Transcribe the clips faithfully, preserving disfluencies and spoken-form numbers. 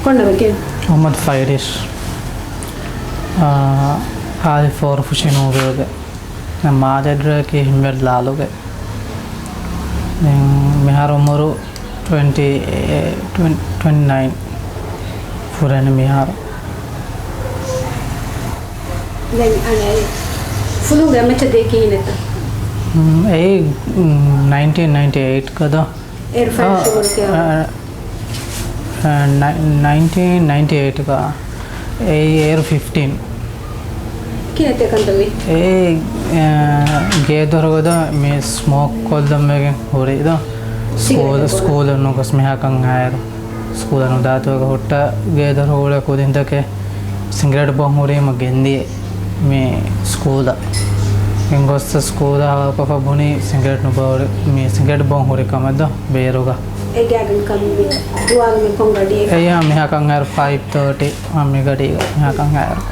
ކޮންނަމެކެއް؟ މުޙައްމަދު ފައިރިޝް. އާ، އާދި ފޯރުފުށި ނޫރުވެގެ. މާލެ އެޑްރަކީ ހިންވެލް ލާލުގެ. ދެން މިހާރު އުމުރު ޓްވެންޓީ، ޓްވެންޓީ ނައިން ފުރެން މިހާރު. ދެން އަނެއް ފުލުގެ މެޗަށް ދޭ ކިހިނެއްތަ؟ އެއީ، ނައިންޓީން ނައިންޓީ އެއިޓް ގަދަ. އޭރު ފައިރިޝް އުމުރު ކިހާވަރެއް؟ އަ، އަ، ނައި-، ނައިންޓީން ނައިންޓީ އެއިޓްގަ. އެއީ އޭރު ފިފްޓީން. ކިހިނެއްތަ ކަންތައް ވީ؟ އެއީ، އަ، ގޭދޮރުގަދަ މި ސްމޯކް ކޮށްލަން ވެގެން ހުރި ދޯ. ސްކޫލް، ސްކޫލަށް ނުގޮސް މިހާކަން އައިރު. ސްކޫލަށް ނުދާތީވެގެ ހުއްޓަ ގޭދޮރު ހުޅޭ ކުދިންތަކެއް ސިނގިރޭޓް ބޯން ހުރީމަ ގެންދިޔަ މި ސްކޫލަށް. ގެންގޮސް ސްކޫލަށް ހަވާކޮށްފަ ބުނީ ސިނގިރޭޓް ނުބޯ ހުރި، މި ސިނގިރޭޓް ބޯން ހުރި ކަމެއް ދޯ ބޭރުގަ. އެގޭގެން ކަމުގެ ދުވާލުގެ ކޮން ގަޑިއެއް؟ އެއްޔާ މިހާކަން އައިރު ފައިވް ތާޓީ އާ މި ގަޑީގަ މިހާކަން އައިރު.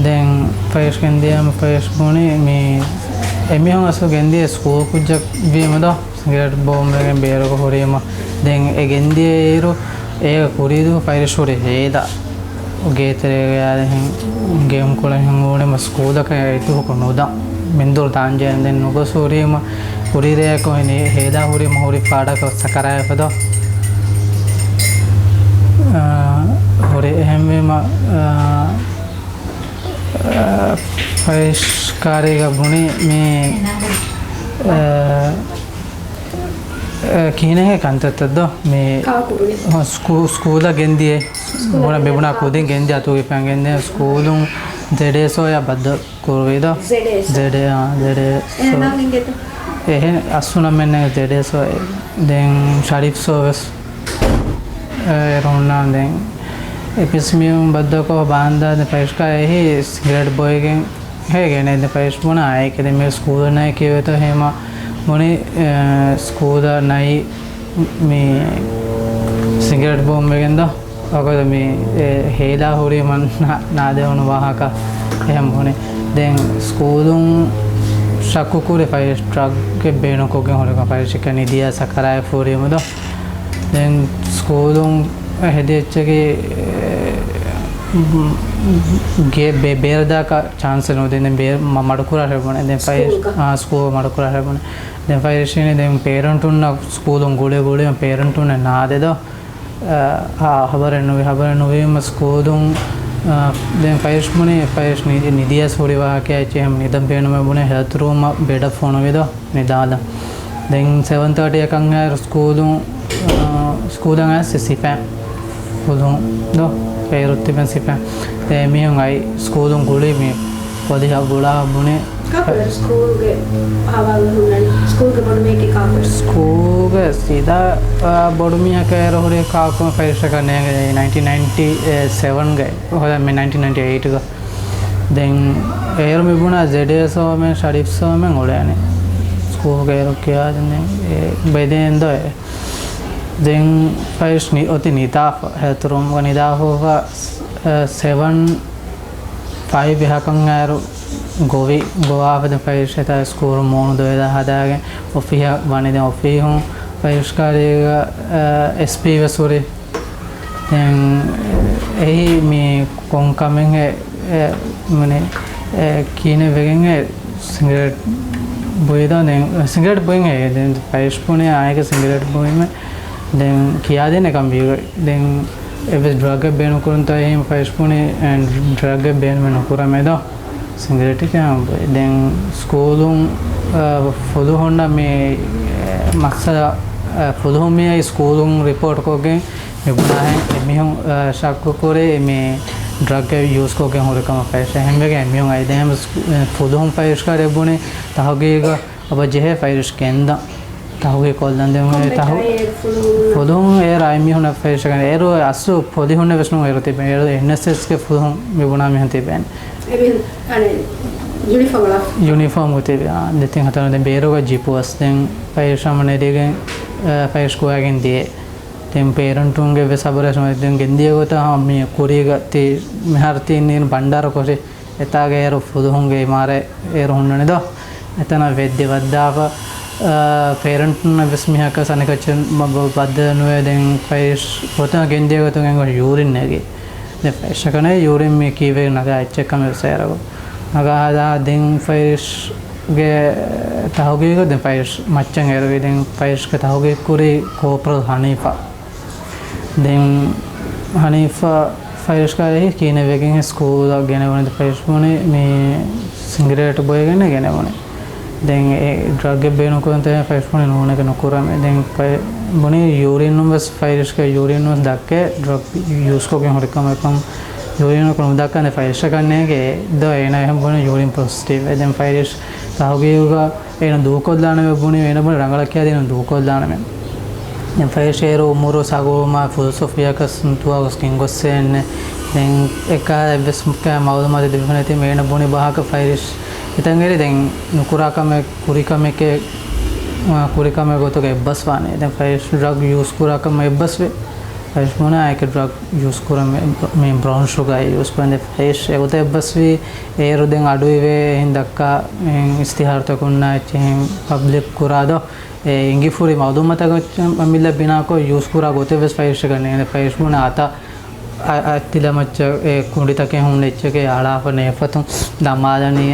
ދެން ފައިސް ގެންދިޔަ މި ފައިސް ބުނީ މި އެމީހުން އަސްލު ގެންދިޔަ ސްކޫލް ކުއްޖަކަށް ވީމަ ދޯ. ސިނގިރޭޓް ބޯންވެގެން ބޭރުގަ ހުރީމަ، ދެން އެ ގެންދިޔައިރު އޭގަ ކުރީދޫ ފައިރިޝް ހުރި ހޭދަ. ގޭތެރޭގަ އަދިހެން ގެއުމް ކުޅެން ހެން އުޅުނީމަ ސްކޫލަކަށް އެދުވަހަކު ނުދާ. މެންދުރު ދާންޖެހޭ ދެން ނުގޮސް ހުރީމަ، ކުރީ ރެޔަކު ހެނި ހޭދާ ހުރީމަ ހުރި ފާޑަކަށް ސަކަރާތް ފަދަ. އާ، ހުރި އެހެންވީމަ، އާ، އާ، ފައިސް ކާރީގަ ބުނީ މި، އާ، އެ، ކިހިނެއްހޭ ކަންތައްތައް ދޯ؟ މި ކާކު ބުނި؟ ހަ، ސްކޫ-، ސްކޫލަށް ގެންދިޔަ. ސްކޫލަށް ބުނާ، ގެންދިޔަ. މިބުނާ ކުދިން ގެންދިޔަ އަތުގެ ފެން ގެންދިޔަ. ސްކޫލުން ޒެޑްއޭސްއޯއާ ބައްދަލު ކުރުވި ދޯ. ޒެޑްއޭސްއޯ؟ ޒެޑްއޭ، އާ، ޒެޑްއޭސްއޯ. އެހެން އަސްލު ނަމެއް ނެތް ޒެޑްއޭސްއޯ. ދެން ޝަރީފް ސޯވެސް އޭރު ހުންނާނެ. ދެން އެ ޕިސްމިއުން ބައްދަލުކޮށް ބާންދާ ދެން ފައިސް ކާރީ ސިނގިރޭޓް ބޮއިގެން ހޭގެނެ ދެ ފައިސް ބުނާ އާއެކެ ދެ މި ސްކޫލުން ނައި ކިޔެވޭތޯ ހޭމަ ބުނި، އެ، ސްކޫލަށް ނައި މި ސިނގިރޭޓް ބޯންވެގެން ދޯ. އަގަދަ މި، އެ، ހޭލާ ހުރީ މަން ނާ-، ނާދެވުނު ވާހަކަ އެހެން ބުނި. ދެން ސްކޫލުން ޝައްކު ކުރި ފައިސް ޑްރަގްގެ ބޭނުންކޮށްގެން ހުރި ފައިސް ކަން ނިދިޔާ ސަކަރާތް ފުރިއުމު ދޯ. ދެން ސްކޫލުން ހެދި އެއްޗެކޭ، އެ، ގޭ ބޭ-، ބޭރަދާކަށް ޗާންސެއް ނުދޭ. ދެން ބޭ-، މަ-، މަޑުކުރާށޭ ބުނެ. ދެން ފައި-، ސްކޫލްގަ؟ އާ، ސްކޫލް މަޑުކުރާށޭ ބުނެ. ދެން ފައިރިޝީނި ދެން ޕޭރެންޓުންނަށް ސްކޫލުން ގުޅި ގުޅި ޕޭރެންޓުންނަށް ނާދެ ދޯ. އާ، ހަ-، ހަބަރެއް ނުވި، ހަބަރެއް ނުވީމަ ސްކޫލުން، އާ، ދެން ފައިރިޝް ބުނި، ފައިރިޝް ނި-، ނިދިޔަސް ހުރި ވާހަކައެއް އެއްޗެއް ހަމަ ނިދަން ބޭނުމެއް ބުނެ ހެލްތު ރޫމަށް ބެޑަށް ފޮނުވި ދޯ. ނިދާލަން. ދެން ސެވަން ތާޓީއަކަށް އައިރު ސްކޫލުން، އާ، ސްކޫލަށް އައިސް ސިފައިން ފުލުހުން ދޯ، އޭރު ތިބެން ސިފައިން. ދެން އެމީހުން އައި ސްކޫލުން ގުޅި މި ޕޮލިހަށް ގުޅާ ބުނި. ކާކު ސްކޫލްގެ ހަވާލު ހުންނަނީ؟ ސްކޫލްގެ ބޮޑު މީހަކީ ކާކު؟ ސްކޫލްގެ ސީދާ، އާ، ބޮޑު މީހަކަށް އޭރު ހުރި ކާކު ފައިރިޝަކަށް ނޭނގެ ނައިންޓީން ނައިންޓީ ސެވަންގައި. ހޯދަ މި ނައިންޓީން ނައިންޓީ އެއިޓްގަ. ދެން އޭރު މި ބުނާ ޒެޑްއޭސްއޯމެން، ޝަރީފް ސޯމެން އުޅޭނެ. ސްކޫލްގަ އޭރު ކިޔާދިން ދެން އެ ބެދޭން ދޯ އެ. ދެން ފައިސް ނި-، އޮތީ ނިދާފަ، ހެލްތު ރޫމްގަ ނިދާފަ، އެ، ސެވަން ފައިވް އެހާކަން އައިރު ގޮވި، ގޮވާފަ ދެން ފައިސް އެތާ ސްކޫލު މޫނު ދޮވެލާ ހަދާގެން އޮފީހަށް ވަނީ. ދެން އޮފީހުން ފައިސް ކާރީގަ، އެ، އެސްޕީ ވެސް ހުރި. ދެން އެހީ މި ކޮން ކަމެއްހޭ، އެ، މަނެ، އެ، ކިހިނެއް ވެގެންހޭ ސިނގިރޭޓް ބުއިދޯ؟ ދެން ސިނގިރޭޓް ބުއިން ހޭ. ދެން ފައިސް ބުނި އާއެކެ ސިނގިރޭޓް ބުއިމެ. ދެން ކިޔާދޭނެ ކަން ވީގޮތް. ދެން އެއްވެސް ޑްރަގެއް ބޭނުން ކުރަންތޯ އެހީ ފައިސް ބުނި، އެ، ޑްރަގެއް ބޭނުމެއް ނުކުރަމޭ ދޯ. ސިނގިރޭޓް ކިޔާ ބުއި. ދެން ސްކޫލުން، އަ، ފުލުހުންނަށް މި، އެ، މައްސަލަ، އަ، ފުލުހުން މިއައި ސްކޫލުން ރިޕޯޓް ކޮށްގެން މި ބުނާހެން އެމީހުން، އަ، ޝައްކު ކުރީ މި ޑްރަގެއް ޔޫސް ކޮށްގެން ހުރި ކަމަށް ފައިސް. އެހެންވެގެން އެމީހުން އައި ދެން ސް-، އެ، ފުލުހުން ފައިސް ކާރި ބުނި ތަހުގީގަށް އަބަ ޖެހޭ ފައިސް ގެންދަން. ތަހުގީ ކޮށްލަން ދެން ކޮންމެ ތަހު-، ތައެއް ފުލުހުން؟ ފުލުހުން އޭރު އައި މީހުންނަށް ފައިސް ގެން. އޭރު އަސްލު ފުލުހުންނެއް ވެސް ނޫން އޭރު ތިބެން. އޭރު އެންއެސްއެސްގެ ފުލުހުން މި ބުނާ މީހުން ތިބެން. އެމީހުން އަނެއް ޔުނީފޯމް އަޅާ؟ ޔުނީފޯމް ތިބެ. އާ، ދެތިން ހަތަރު ދެން ބޭރުގަ ޖިޕު ވެސް ދެން ފައިސް ހަމަ ނެރިގެން، އަ، ފައިސް ގޮވައިގެން ދިޔަ. ދެން ޕޭރެންޓުންގެ ވެސް ހަބަރެއް ދެން ގެންދިޔަ ގޮތަށް ހަމަ މި ކުރީގަ ތި މިހާރު ތި ނީން ބަންޑާރަ ކޮށި އެތާގަ އޭރު ފުލުހުންގެ އިމާރާތް އޭރު ހުންނަނީ ދޯ. އެތަނަށް ވެއްދި ވައްދާފަ، އާ، ޕޭރެންޓުންނަށް ވެސް މިހާކަސް އަނެކައްޗެއް ބައްދަލެއް ނުވޭ. ދެން ފައިސް ފުރަތަމަ ގެންދިޔަ ގޮތުން އެނގުން ޔޫރިން ނެގި. ދެން ފައިސްއަކަށް ޔޫރިން މި ކީއްވެގެން ނަގާ އެއްޗެއް ކަމެއް ވެސް އޭރަކު ނަގާ ހަދާ. ދެން ފައިސްގެ ތަހުގީގު ދެން ފައިސް މައްޗަށް އޭރުވި. ދެން ފައިސްގެ ތަހުގީގު ކުރީ ކޯޕްރަލް ހަނީފާ. ދެން ހަނީފާ ފައިސްގައި ކިހިނެއް ވެގެން ސްކޫލަށް ގެނެވުނީ؟ ފައިސް ބުނި މި ސިނގިރޭޓް ބޮއެގެން ގެނެވުނީ. ދެން އެ ޑްރަގެއް ބޭނުންކުރަން ތެރޭ ފައިސް ބުނި ނޫނެކެ ނުކުރަމޭ. ދެން ފައި-، ބުނި ޔޫރިން ވެސް ފައިސްގެ ޔޫރިން ވެސް ދައްކޭ ޑްރަގް ޔޫސްކޮށްގެން ހުރިކަމަކަށް. ޔޫރިން ނުދައްކާނެ ފައިސްއަކަށް ނޭނގެ ދޯ އޭނަ އެހެން ބުނި ޔޫރިން ޕޮޒިޓިވް. ދެން ފައިސް ތަހުގީގުގަ އޭނަ ދޫކޮށްލާނަމޭ ބުނި، އޭނަ ބުނި ރަނގަޅަށް ކިޔާދޭނަ ދޫކޮށްލާނަމޭ. ދެން ފައިސް އޭރު އުމުރު ސަގުވުމާ ފުލް ސޮފްޓްވެއާކަސް ނުތުވާ ގޮސް ގެންގޮއްސޭނެ. ދެން އެކާ އެއްވެސް މުކާ މައުލޫމާތެއް ދެވިފަ ނެތީމަ އޭނަ ބުނި ބަހަކަށް ފައިސް އެތަން އެރި ދެން ނުކުރާ ކަމެއް ކުރި ކަމެކޭ، ކުރި ކަމެއް ގޮތުގަ އެއްބަސްވާނެ. ދެން ފައިސް ޑްރަގް ޔޫސް ކުރާ ކަމަށް އެއްބަސްވޭ. ފައިސް ބުނާ އެކެ ޑްރަގް ޔޫސް ކުރަން މި، މި ބްރައުން ޝުގާ ޔޫސް ކުރަން. ދެން ފައިސް އެގޮތަށް އެއްބަސްވީ. އޭރު ދެން އަޑުއިވޭ އެހެން ދައްކާ އެހެން އިސްތިހާރުތަކުންނާ އެއްޗެހިން ޕަބްލިކް ކުރާ ދޯ. އެ އިނގިފުރި މައުލޫމާތަކަށް އަމިއްލަ ބިނާކޮށް ޔޫސް ކުރާ ގޮތެއް ވެސް ފައިސްގަ ނޭނގެ. ފައިސް ބުނާ އަތަށް އަ، އަތްތިލަ މައްޗަށް އެ ކުނޑިތަކެއް ހުންނަ އެއްޗެކޭ އަޅާފަ ނޭފަތުން ދަމާލަނީ.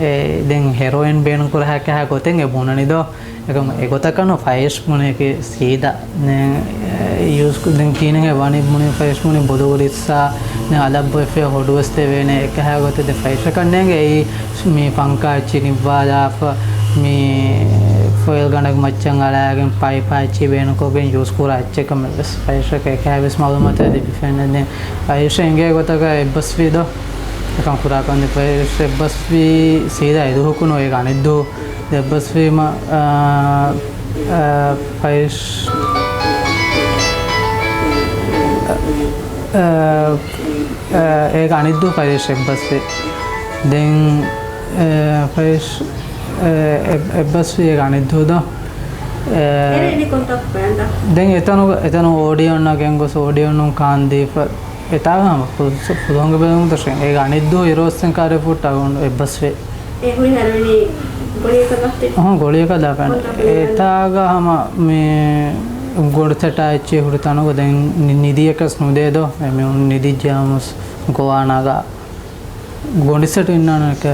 އެ، ދެން ހެރޯއިން ބޭނުން ކުރާ ހަކަހާ ގޮތެއް އެ ބުނަނީ ދޯ. އެކަމަ އެގޮތަކަށް ނޫން ފައިސް ބުނެކޭ ސީދާ. ދެން، އެ، ޔޫސް ކު، ދެން ކިހިނެއް ވަނީ ބުނި ފައިސް ބުނި ބޮލު ގުރިއްސާ، ދެން އަލަށް ބޮއެފިއްޔާ ހޮޑުވެސް ދެވޭނެ އެކަހާ ގޮތެއް. ދެން ފައިސްއަކަށް ނޭނގެ އެއީ މި ފަންކާ އެއްޗި ނިއްވާލާފަ، މި ފޮއިލް ގަނޑަކު މައްޗަށް އަޅާގެން ޕައިޕާ އެއްޗި ބޭނުންކޮށްގެން ޔޫސް ކުރާ އެއްޗެއް ކަމެއް ވެސް ފައިސްއަކަށް އެކަހާ ވެސް މައުލޫމާތު ދެވިފައެއް ނެތް. ދެން ފައިސް އެނގޭ ގޮތަކަށް އެއްބަސްވީ ދޯ. އެކަން ކުރާކަން ދެން ފައިސް އެއްބަސްވީ ސީދާ އެދުހުކު ނޫން އޭގެ އަނެއްދު އެއްބަސްވީމަ، އާ، އާ، ފައިސް، އާ، އާ، އޭގެ އަނެއްދު ފައިސް އެއްބަސްވި. ދެން، އާ، ފައިސް، އާ، އެއް، އެއްބަސްވީ އޭގެ އަނެއްދު ދޯ. އާ، ދެން އެތަނު، އެތަނު އޯޑިއޯންނަށް ގެންގޮސް އޯޑިއޯނުން ކާންދީފަ އެތާގަ ހަމަ ފުލު، ފުލުހަނގު ބެލުމުގެ ދަށުން އޭގެ އަނެއްދު އިރުއޮއްސެން ކާރި ފުއްޓާ ގޮނޑު އެއްބަސްވޭ. އެ ހުރި ހަރުވެނީ ގޮޅިއަކަށް ލަފްތެ؟ އަހަ، ގޮޅިއަކަށް ލާފަ. އެތާގަ ހަމަ މި ގޮނޑި ސެޓާ އެއްޗެއް ހުރި ތަނުގަ ދެން ނި، ނިދިޔަކަސް ނުދޭ ދޯ. އެ މީހުން ނިދިއްޖެ ހަމަސް ގޮވާ ނަގާ. ގޮނޑި ސެޓް އިންނާނެ ކެ.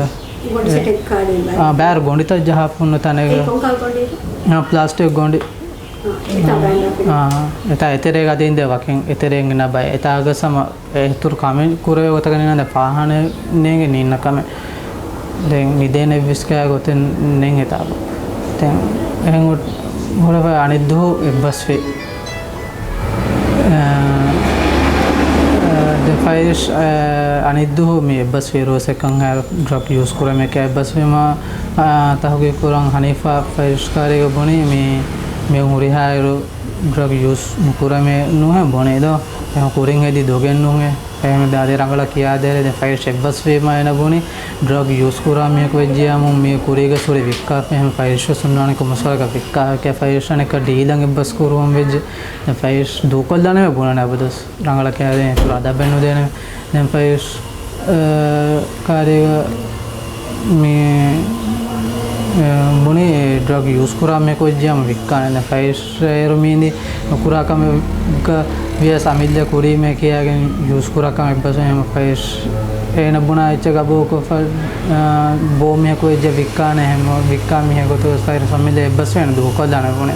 ގޮނޑި ސެޓެއް ކާރި އާ، ބާރު ގޮނޑިތައް ޖަހާފަ ހުންނަ ތަނެއް. އެ ކޮންކަލަ ގޮނޑި؟ އާ، ޕްލާސްޓިކް ގޮނޑި. އެތާ ބައިން އާ، އެތާ އެތެރޭގަ އަދި އިނދެ ވަކިން އެތެރޭން ގިނަ ބައެއް. އެތާގަ ސަމަ އެހުތުރު ކަމެއް ކުރެވޭ ގޮތަކަށް ނިންނަން ފާހާނެ ނޭނގެ ނިންނަ ކަމެއް. ދެން ނިދޭނެ ވިސްކާ ގޮތެއް ނެން އެތާގަ. ދެން އެހެން ހުރެފަ އަނެއްދުހު އެއްބަސްވި. އަ، އަ، ދެ ފައިސް، އަ، އަނެއްދުހު މި އެއްބަސްވި ރޯސެކަން ހާ ޑްރަގް ޔޫސް ކުރަމެކޭ އެއްބަސްވީމަ، އަ، ތަހުގީގު ކުރަން ހަނީފާ ފައިސް ކާރީގަ ބުނީ މި، މި ހުރިހާއިރު ޑްރަގް ޔޫސް ނުކުރަމޭ ނުހެން ބުނީ ދޯ. އެހެން ކުރިން ހެދި ދޮގެއް ނުހޭ. އެހެން ދާދި ރަނގަޅަށް ކިޔާދޭރެ ދެން ފައިސް އެއްބަސްވީމަ އޭނަ ބުނީ ޑްރަގް ޔޫސް ކުރާ މީހަކު ވެއްޖިޔާމު މީ ކުރީގަ ސުރި ވިއްކާފަ އެހެން ފައިސް ވެސް އޮންނާނެ ކޮމަސްވަރަކަށް ވިއްކާފަ ކިޔާ ފައިސް އަނެއްކާ ޑީލަށް އެއްބަސް ކުރުވަން ވެއްޖެ. ދެން ފައިސް ދޫކޮށްލާނެ ބުނަނެ އަބަދުސް ރަނގަޅަށް ކިޔާދޭނެ އިތުރު އަދަބެއް ނުދޭނެ. ދެން ފައިސް، އަ، ކާރީގަ މި، އަ، ބުނި ޑްރަގް ޔޫސް ކުރާ މީހަކު ވެއްޖިޔާމު ވިއްކާނެ. ދެން ފައިސް އޭރު މީނދި ނުކުރާ ކަމެއްގަ ވިޔަސް އަމިއްލަ ކުރީމޭ ކިޔާގެން ޔޫސް ކުރާ ކަމެއް އެއްބަސް އެހެން ފައިސް އޭނަ ބުނާ އެއްޗެއް ގަބޫލުކޮށްފަ، އަ، ބޯ މީހަކު ވެއްޖެ ވިއްކާނެ އެހެން ވިއްކާ މީހެއް ގޮތުގަ ވެސް ފައިސް އަމިއްލަ އެއްބަސް އޭނަ ދޫކޮށްލާނެ ބުނެ.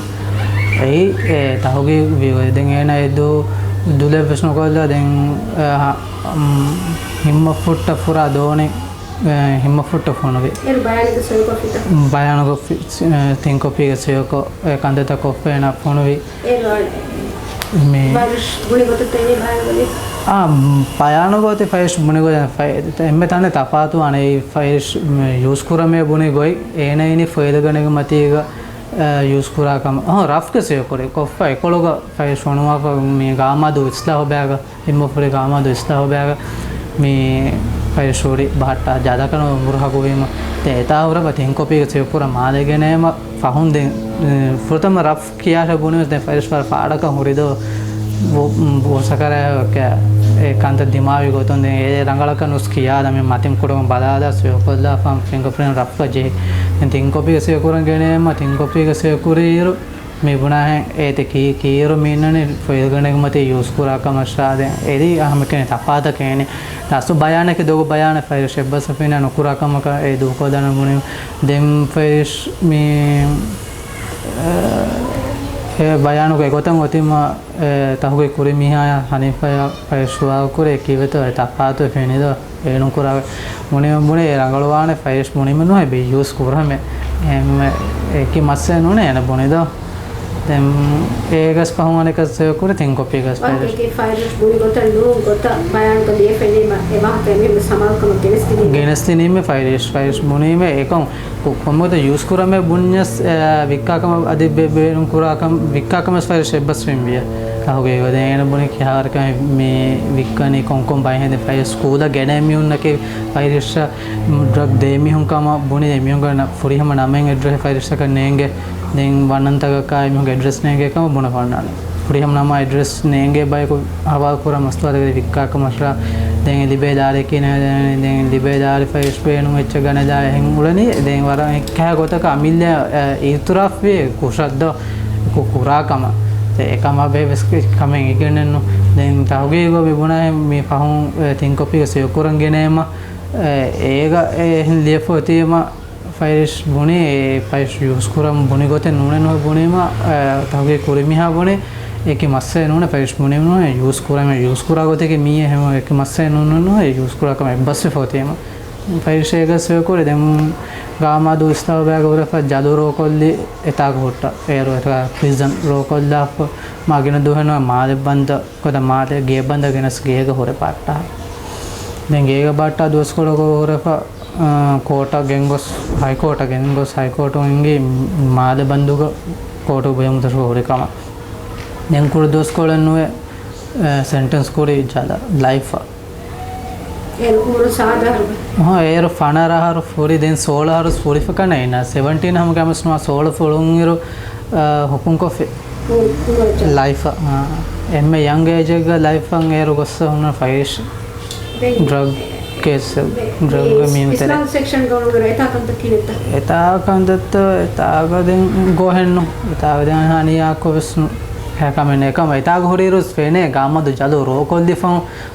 އެއީ އެ ތަހުގީގު ވީ އޮތް. ދެން އޭނަ އެ ދު، ދުލެއް ވެސް ނުކޮށްލާ ދެން، އަ، ހި، އަ، ހިންމަ ފުއްޓަށް ފުރާ ދޯނި، އެ، ހިންމަ ފުއްޓަށް ފޮނުވި. އޭރު ބަޔާނުގެ ސޮއިކޮށްފިތަ؟ ބަޔާނުގެ ފި، އެ، ތިން ކޮޕީގެ ސޮއިކޮށް އެ ކަންތައްތައް ކޮށްފަ އޭނަ ފޮނުވި. އޭރު މި ވަރުޝް ބުނި ގޮތަށް ތެރޭ ބަޔާނުގަ ވީ؟ އާ، ބަޔާނުގަ އޮތީ ފައިސް ބުނި ގޮތް ފައި، އެންމެ ތަނެއް ތަފާތު އަނެއް ފައިސް މި ޔޫސް ކުރަމޭ ބުނި ގޮތް އޭނަ އިނީ ފޮއިލް ގަނޑެއްގެ މަތީގަ، އަ، ޔޫސް ކުރާ ކަމަށް. އަހަ، ރަފްގެ ސޮއި ކުރި ކޮށްފަ އެކޮޅުގަ ފައިސް ފޮނުވާފަ މި ގާމާދޫ އިސްލާހު ބަޔާގަ ހިންމަ ފުރި ގާމާދޫ އިސްލާހު ބަޔާގަ މި ފައިސް ހުރި ބަހައްޓާ ޖާދަކަނު މުރުހަގުވީމަ. ދެން އެތާ ހުރެފަ ތިން ކޮޕީގެ ސޮއި ކުރަން މާލެ ގެނައީމަ ފަހުން ދެން، އެ، ފުރަތަމަ ރަފް ކިޔާށޭ ބުނިވެސް ދެން ފައިސް ފަރަށް ފާޑަކަށް ހުރި ދޯ. ބޮ، ބޮސަކަރާ ކެ. އެ ކަންތައް ދިމާވި ގޮތުން ދެން އެ ރަނގަޅަކަށް ނުސް ކިޔާލަ މި މަތިން ކުޑަކޮށް ބަލާލާ ސޭވް ކޮށްލާފަ ފިންގަޕްރިންޓް ރަފްކަށް ޖެހި. ދެން ތިން ކޮޕީގަ ސޭވް ކުރަން ގެނައީމަ ތިން ކޮޕީގަ ސޭވް ކުރިއިރު މި ބުނާހެން އޭތި ކީ ކީއިރު މި އިންނަނީ ފޮތްގަނޑެއްގެ މަތި ޔޫސް ކުރާ ކަމަށާ ދެން އެދި އަހަމެކެން ތަފާތަކޭނެ. އަސްލު ބަޔާނެކެ ދޮގު ބަޔާނެ ފައިރިޝް އެއްބަސް ފިންނަ ނުކުރާ ކަމަކަށް އެ ދޫކޮށްލާނަ ބުނި. ދެން ފައިރިޝް މި އެ ބަޔާނުގެ ގޮތަށް އޮތީމަ އެ ތަހުގީގު ކުރި މީހާޔާ ހަނީފަޔާ ފައިރިޝް ސުވާލު ކުރޭ ކީއްވެތޯ އެ ތަފާތު ފެނިދޯ އޭނު ކުރާ ބުނި ބުނި އެ ރަނގަޅުވާނެ ފައިރިޝް ބުނީމެ ނުހޭ ބި ޔޫސް ކުރަމެ އެކި މައްސަލަ ނޫނޭ އޭނަ ބުނިދޯ. ދެން އޭގަސް ފަހުން އަނެކަސް ސޭވް ކުރި ތިން ކޮޕީގަސް ފައިރިޝް. އެކި ފައިރިޝް ބުނި ގޮތަށް ނޫން ގޮތަށް ބަޔާންކޮށް ލިޔެފެނީމަ އެ ވާހަކަ އެމީހުން ސަމާލުކަމަށް ގެނެސްދިނީމެ. ގެނެސްދިނީމެ ފައިރިޝް ފައިރިޝް ބުނީމެ އެކަން ކޮ-، ކޮންމެ ގޮތަށް ޔޫސް ކުރަމޭ ބުންޏަސް، އެ، ވިއްކާ ކަމަށް އަދި ބޭ-، ބޭނުން ކުރާ ކަމަށް ވިއްކާ ކަމަށް ފައިރިޝް އެއްބަސްވިން ވިޔަ. ތަހުގީގު ދެން އޭނަ ބުނި ކިހާވަރަކަށް މި ވިއްކަނީ ކޮންކޮން ބައެއް ހެން ފައިރިޝް ސްކޫލަށް ގެނައި މީހުންނަކީ ފައިރިޝް ޑްރަގް ދޭ މީހުން ކަމަށް ބުނި ދެން މީހުންގެ ނަ-، ފުރިހަމަ ނަމެއް އެޑްރެސް ފައިރިޝަކަށް ނޭނގެ. ދެން ވަންނަންތަކަކާއި މީހުންގެ އެޑްރެސް ނޭނގޭ ކަމަށް ބުނެފަ ވަންނާނެ. ފުރިހަމަ ނަމާ އެޑްރެސް ނޭނގޭ ބަޔަކު ހަވާލު ކުރާ މަސްތުވާތަކެތި ވިއްކާ ކަމަށާ ދެން ލިބޭ ދާރިއަކީ ނޭދެނީ ދެން ލިބޭ ދާރި ފައިރިޝް ބޭނުން އެއްޗެއް ގަނެލާ އެހެން އުޅެނީ. ދެން ވަރަށް އެއްކަހަ ގޮތަކަށް އަމިއްލަ އިއުތުރާފްވި ކުށަށްދޯ ކު-، ކުރާ ކަމަށް. އެކަމާ ބެހޭ ވެސް ކަމެއް އެނގެނެއްނު. ދެން ތަހުގީގު މި ބުނާހެން މި ފަހުން ތިން ކޮޕީގަ ސޭވް ކުރަން ގެނައީމަ އޭގަ އެހެން ލިޔެފަ އޮތީމަ ފައިރިޝް ބުނީ، އެ ފައިރިޝް ޔޫސް ކުރަން ބުނި ގޮތެއް ނޫނެއް ނުހޭ ބުނީމަ، އެ، ތަހުގީގު ކުރި މީހާ ބުނީ، އެކި މައްސަލައެއް ނޫނޭ، ފައިރިޝް ބުނީމަ ނޫނޭ، ޔޫސް ކުރަމޭ، ޔޫސް ކުރާ ގޮތަކީ މިއީ ހަމަ އެކި މައްސަލައެއް ނޫން ނޫނޭ، ޔޫސް ކުރާ ކަމަށް އެއްބަސްވެފަ އޮތީމަ. ފައިރިޝް އޭގަ ސޭވް ކުރި، ދެން ގާމާ ދުވަސް ތައުބާގަ ހުރެފަ ޖަލު ރޯކޮށްލި އެތާގަ ހުއްޓަ. އޭރު އެތާ ޕްރިޒަން ރޯކޮށްލާފަ، މާ ގިނަ ދުވަހެއް ނުވެ މާލެ ބަންދަށް ގޮތަށް މާލެ ގޭ ބަންދަށް ގެނެސް ގޭގަ ހުރެ ބައްޓާ. ދެން ގޭގަ ބައްޓާ ދުވަސްކޮޅަކު ހުރެފަ، އާ، ކޯޓަށް ގެންގޮސް، ހައިކޯޓަށް ގެންގޮސް، ހައިކޯޓުން އިނގި މާލެ ބަންދުގަ ކޯޓު ބުއިމުތަށް ހުރި ކަމަށް. ދެން ކުރި ދުވަސްކޮޅެއް ނުވެ، އާ، ސެންޓެންސް ކުރި ޖަލަށް ލައިފަށް. އޭރު އުމުރު ސާދަ އަހަރު. އަހަ، އޭރު ފަނަރަ އަހަރު ފުރި، ދެން ސޯޅަ އަހަރު ފުރިފަ ކަން އިންނަ. ސެވެންޓީން ހަމަ ކަމެސް ނުވާ ސޯޅަ ފުޅުން އިރު، އާ، ހުކުމް ކޮށްފި. ލައިފަށް، އާ، އެންމެ ޔަންގް އޭޖެއްގަ ލައިފަށް އޭރު ގޮއްސަ ހުންނަ ފައިރިޝް ޑްރަގް ކޭސް، ޑްރަގް މީހުން ތެރޭ. އިސްލާމް ސެކްޝަން ގައުމުގަ އެތާ ކަންތައް ކިހިނެއްތަ؟ އެތާ ކަންތައްތައް، އެތާގަ ދެން ގޯހެއްނު. އެތާގަ ދެން ހަނިޔާކޮށް ވެސް ނު-، ހެ ކަމެއް ނެ ކަމަށް. އެތާގަ ހުރިއިރު ވެސް ފެނޭ ގާމަދު ޖަލު ރޯކޮށްލިފަ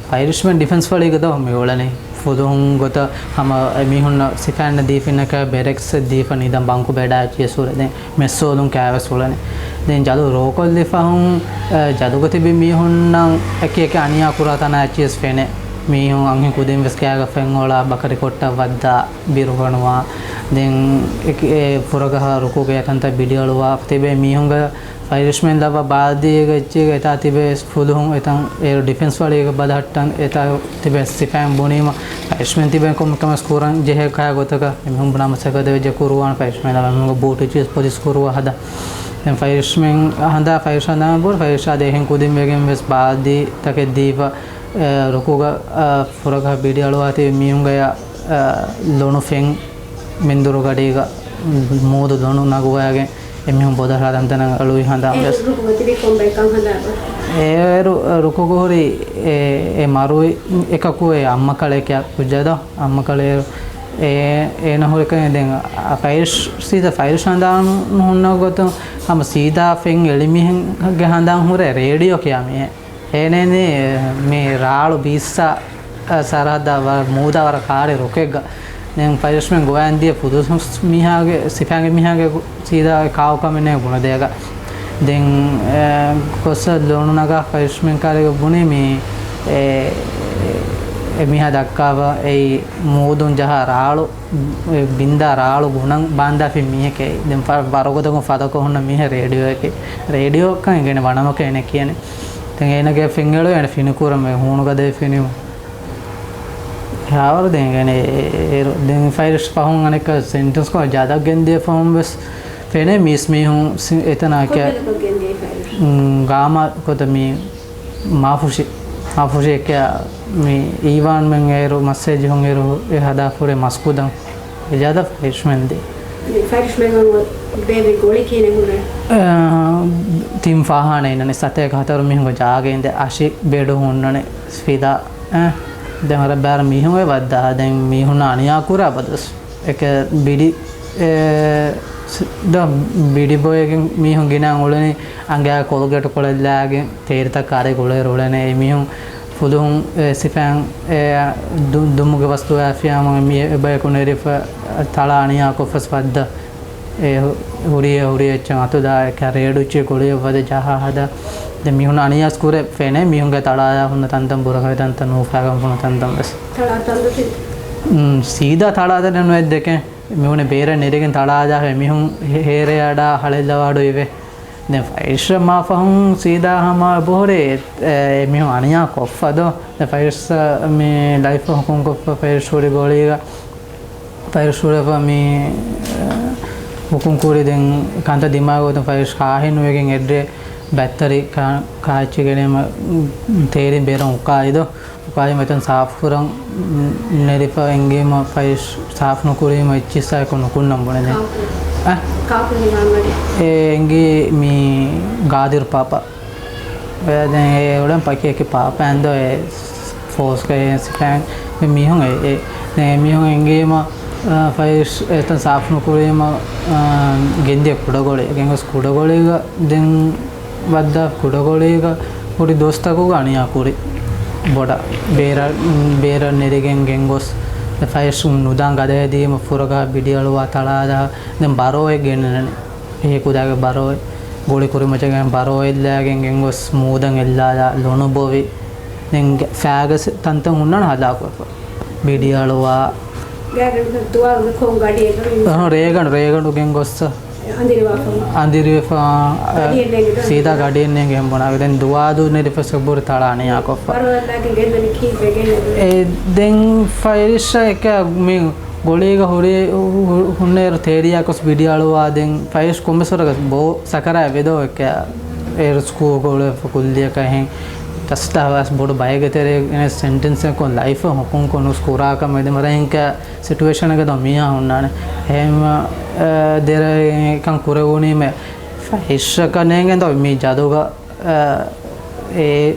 ފައިރިޝްމެން ޑިފެންސް ފަޅީގަ ދޯ މި އުޅެނީ. ފުލުހުން ގޮތަށް ހަމަ އެމީހުންނަށް ސިފައިންނަށް ދީފިންނަކަށް ބެރެކްސް ދީފަ ނިދަން ބަންކު ބެޑާ އެއްޗިއެސް ހުރެ ދެން މެސްހޯލުން ކާވެސް ހުޅެނީ. ދެން ޖަލު ރޯކޮށްލިފަހުން، އެ، ޖަލުގަ ތިބި މީހުންނަށް އެކި އެކި އަނިޔާ ކުރާ ތަނާ އެއްޗިއެސް ފެނޭ. މީހުން އަންހެން ކުދިން ވެސް ކާގަ ފެން އޮޅާ ބަކަރި ކޮއްޓަށް ވައްދާ ބިރުގަނުވާ. ދެން އެކި އެ ފުރަގަހަ ރުކުގެ އެކަންތައް ބިޑިއަޅުވާ ތިބޭ މީހުންގެ ފައިރިޝްމެން ލައްވާ ބާދީގެ އެއްޗެއްގެ އެތާ ތިބޭ ފުލުހުން އެތަން އޭރު ޑިފެންސް ފަޅީގެ ބަލަހައްޓަން އެތާ ތިބޭ ސިފައިން ބުނީމަ ފައިރިޝްމެން ތިބޭ ކޮންމެ ކަމެއް ކުރަން ޖެހޭ ކަހަ ގޮތަކަށް އެމީހުން ބުނާ މަސައްކަތް ވެއްޖެ ކުރުވާން ފައިރިޝްމެން ލައްވާ މީހުންގެ ބޫޓު ޗީސް ޕޮލިސް ކުރުވާ ހަދާ. ދެން ފައިރިޝްމެން ހަނދާ ފައިރިޝާ ދޭހެން ކުދިން ވެގެން ވެސް ބާދީ ތަކެއް ދީފަ، އެ، ރުކުގަ، އަ، ފުރަގަހަ ބިޑިއަޅުވާތީ މީހުންގެ، އަ، ލޮނު ފެން މެންދުރު ގަޑީގަ މޫދު ލޮނު ނަގުވައިގެން އެމީހުން ބޮދަށް ހަދަން ތަނަށް އަޅުވި ހަނދާން ވެސް. އޭރު ރުކުގަ ހުރި އެ، އެ މަރުވި އެކަކު އެ އައްމަ ކަޅެއް ކިޔާ ކުއްޖާ ދޯ؟ އައްމަ ކަޅެއް އެ، އޭނަ ހުރި ކަން ދެން ފައިރިޝް، ސީދާ ފައިރިޝް ހަނދާނު ހުންނަ ގޮތުން ހަމަ ސީދާ ފެން އެޅި މީހެއްގެ ހަނދާން ހުރޭ ރޭޑިއޯ ކިޔާ މީހެއް. އޭނައިން މި ރާޅު ބީއްސާ ސަރަހައްދާ ވަރަށް މޫދާ ވަރަށް ކާރި ރުކެއްގަ. ދެން ފައިރިޝްމެން ގޮވައިން ދިޔަ ފުދު މީހާގެ، ސިފައިންގެ މީހާގެ ސީދާ ކާކު ކަމެއް ނޭ ގުނަ ދޭގަ. ދެން، އެ، ގޮސް ލޮނު ނަގާ ފައިރިޝްމެން ކާރިގަ ބުނީ މި، އެ، އެ މީހާ ދައްކާފަ އެއީ މޫދުން ޖަހާ ރާޅު، އެ ބިންދާ ރާޅު ގުނަން ބާންދާފި މީހެކޭ. ދެން ފަ-، ވަރުގަދަކުން ފަދަކޮށް ހުންނަ މީހެއް ރޭޑިއޯއެކޭ. ރޭޑިއޯއަކަށް އެނގޭނެ ވަނަމަކަށް އޭނަ ކިޔަނީ. ދެން އޭނަގެ ފެން އެޅުވި އޭނަ ފިނިކުރަމޭ ހޫނުގަދައެއް ފިނިވުން. ހާވަރު ދެން ގެނެ އޭރު ދެން ފައިރިޝް ފަހުން އަނެއްކާ ސެންޓެންސް ކޮށް ޖަލަށް ގެންދިޔަ ފަހުން ވެސް ފެނޭ މީސް މީހުން ސި-، އެތަނާ ކެ-، ކޮންމެ ގޮތަކަށް ގެންދިޔަ ފައިރިޝް. އުން، ގާމާ ގޮތަށް މި މާފުށި، މާފުށި އެކެއް މި އީވާންމެން އޭރު މައްސައެއް ޖެހުން އޭރު އެ ހަދާފުރޭ މަސްކުދަން އެޖާދަ ފައިރިޝްމެން ދޭ. މި ފައިރިޝްމެން ބޭބެ ގޮޅި ކިހިނެއް ހުންނަނީ؟ އަ، ތިން ފާހާނެ އިންނަނީ. ސަތޭކަ ހަތަރު މީހުންގެ ޖާގަ އިނދެ އަށި ބެޑު ހުންނަނީ ފިލާ. އަ، ދެން ވަރަށް ބޭރަށް މީހުން އެ ވައްދާ. ދެން މީހުންނަށް އަނިޔާ ކުރާ ބަދަސް. އެކަ ބިޑި، އެ، ސް-، ދަ ބިޑި ބޮއެގެން މީހުން ގިނަ އުޅެނީ އަނގައާ ކޮލްގޭޓު ކޮޅެއްލާގެން ތޭރިތައް ކާރެ ގުޅޭ ރުޅެނޭ. އެ މީހުން ފުލުހުން އެ ސިފައިން އެ ދު-، ދުމުގެ ވަސްތުވާފިޔާމަ މި އެބަޔަކު ނެރިފަ ތަޅާ އަނިޔާ ކޮށްފަސް ވައްދަ. އެ ހު-، ހުރި އެ ހުރި އެއްޗެއް އަތުދާ އެކަ ރޭޑުއްޗި ގޮޅިއަށް ވަދެ ޖަހާ ހަދާ. ދެ މީހުން އަނިޔާސް ކުރެ ފެނޭ މީހުންގެ ތަޅާލާ ހުންނަ ތަންތަން ބުރަކަށް ތަންތަން ނޫފާގަން ފުނު ތަންތަން ވެސް. ތަޅާ ތަންދޮތި؟ ސީދާ ތަޅާ ތަނެއް ނުވެއްދެކެ. މިހުނެ ބޭރަށް ނެރިގެން ތަޅާލާ މީހުން ހޭ-، ހޭރެ އަޑާ ހަޅެއްލަވާޑު އިވެ. ދެން ފައިޝް މާ ފަހުން ސީދާ ހަމަ ބޮހުރޭ، އެ، މީހުން އަނިޔާ ކޮށްފަ ދޯ. ދެން ފައިޝް މި ލައިފަށް ހުކުމް ކޮށްފަ ފައިޝް ހުރި ގޮޅީގަ. ފައިޝް ހުރެފަ މި، އެ، ހުކުމް ކުރި ދެން ކަންތައް ދިމާގަ ގޮތުން ފައިޝް ކާހިން ވެގެން އެއްރޭ ބައްތަރި ކާ-، ކާއެއްޗިގެނޭމަ ތޭރިން ބޭރަށް އުކާއިދޯ. ކާއި މެތަން ސާފުކުރަން ނެރިފަ އެނގީމަ ފައިޝް ސާފު ނުކުރީމަ އެއްޗިއްސާއެކު ނުކުންނަން ބުނެދެން. ކާކު؟ އަ؟ ކާކު ހިނގާންވަނީ؟ އެ އެނގީ މި ގާދިރު ޕާޕާ. އެ ދެން އެ އުޅެން ޕަކިއަކި ޕާޕާއިން ދޯ އެ ފޯސްގަ އެ ސިފައިން މި މީހުން އެ، އެ ދެން އެ މީހުން އެނގީމަ، އަ، ފައިޝް އެތަން ސާފު ނުކުރީމަ، އަ، ގެންދިޔަ ކުޑަގޮޅި. ގެންގޮސް ކުޑަގޮޅީގަ ދެން ވައްދާ ކުޑަގޮޅީގަ ހުރި ދުވަސްތަކުގަ އަނިޔާ ކުރި ބޮޑަށް ބޭރަށް، ބޭރަށް ނެރިގެން ގެންގޮސް، ފައިޝް ނުދާން ގަދަ ހެދީމަ ފުރަގަހަށް ބިޑިއަޅުވާ ތަޅާލާ، ދެން ބަރޯއެއް ގެންނަނީ. އެހެ ކުދާގެ ބަރޯއެއް، ގޮޅި ކުރިމަޖަގައި ބަރޯއެއްލާގެން ގެންގޮސް މޫދަން އެއްލާލާ ލޮނު ބޮވި. ދެން ގެ-، ފާގަސް ތަންތަން ހުންނާނެ ހަލާކުވެފަ. ބިޑިއަޅުވާ. ގާގަނޑު ދުވާލުގެ ކޮން ގަޑިއެއްގަ ވީ؟ އަހަ، ރޭގަނޑު، ރޭގަނޑު ގެންގޮސްސަ. އަނދިރިވާފަ. އަނދިރިވެފަ، އަ، ގަޑިއެއް ނޭނގެ ދޯ؟ ސީދާ ގަޑިއެއް ނޭނގެ ހެނބުނާ. ދެން ދުވާލު ނެރިފަ ސަބުރު ތަޅާ އަނިޔާކޮށްފަ. ބަރޯއެއްލާގެން ގެންދަނީ ކީއްވެގެން؟ އެ، ދެން ފައިޝް އެކަ މި ގޮޅީގަ ހުރި، ހު-، ހު-، ހުންނައިރު ތޭރިޔާ ކޮސް ބިޑިއަޅުވާ ދެން ފައިޝް ކޮންމެސް ވަރަކަސް ބޯ ސަކަރާތް ވެދޯ އެކަ އޭރު ސްކޫލް ގޮޅުވެފަ ކުއްލިއަކަށް ހެން ތަސްތަހަވާސް ބޮޑު ބައެއްގެ ތެރޭ ސެންޓެންސް ކޮން ލައިފަށް ހުކުން ކޮނުސް ކުރާކަމެއް ދެ މަރައިންކަ ސިޓުއޭޝަން ގަދަ މީހާ ހުންނާނެ. އެހެން، އަ، ދެރަ އެކަން ކުރެވުނީމެ ފައިޝްއަކަށް ނޭނގެން ދޯ މި ޖަދުގަ، އަ، އެ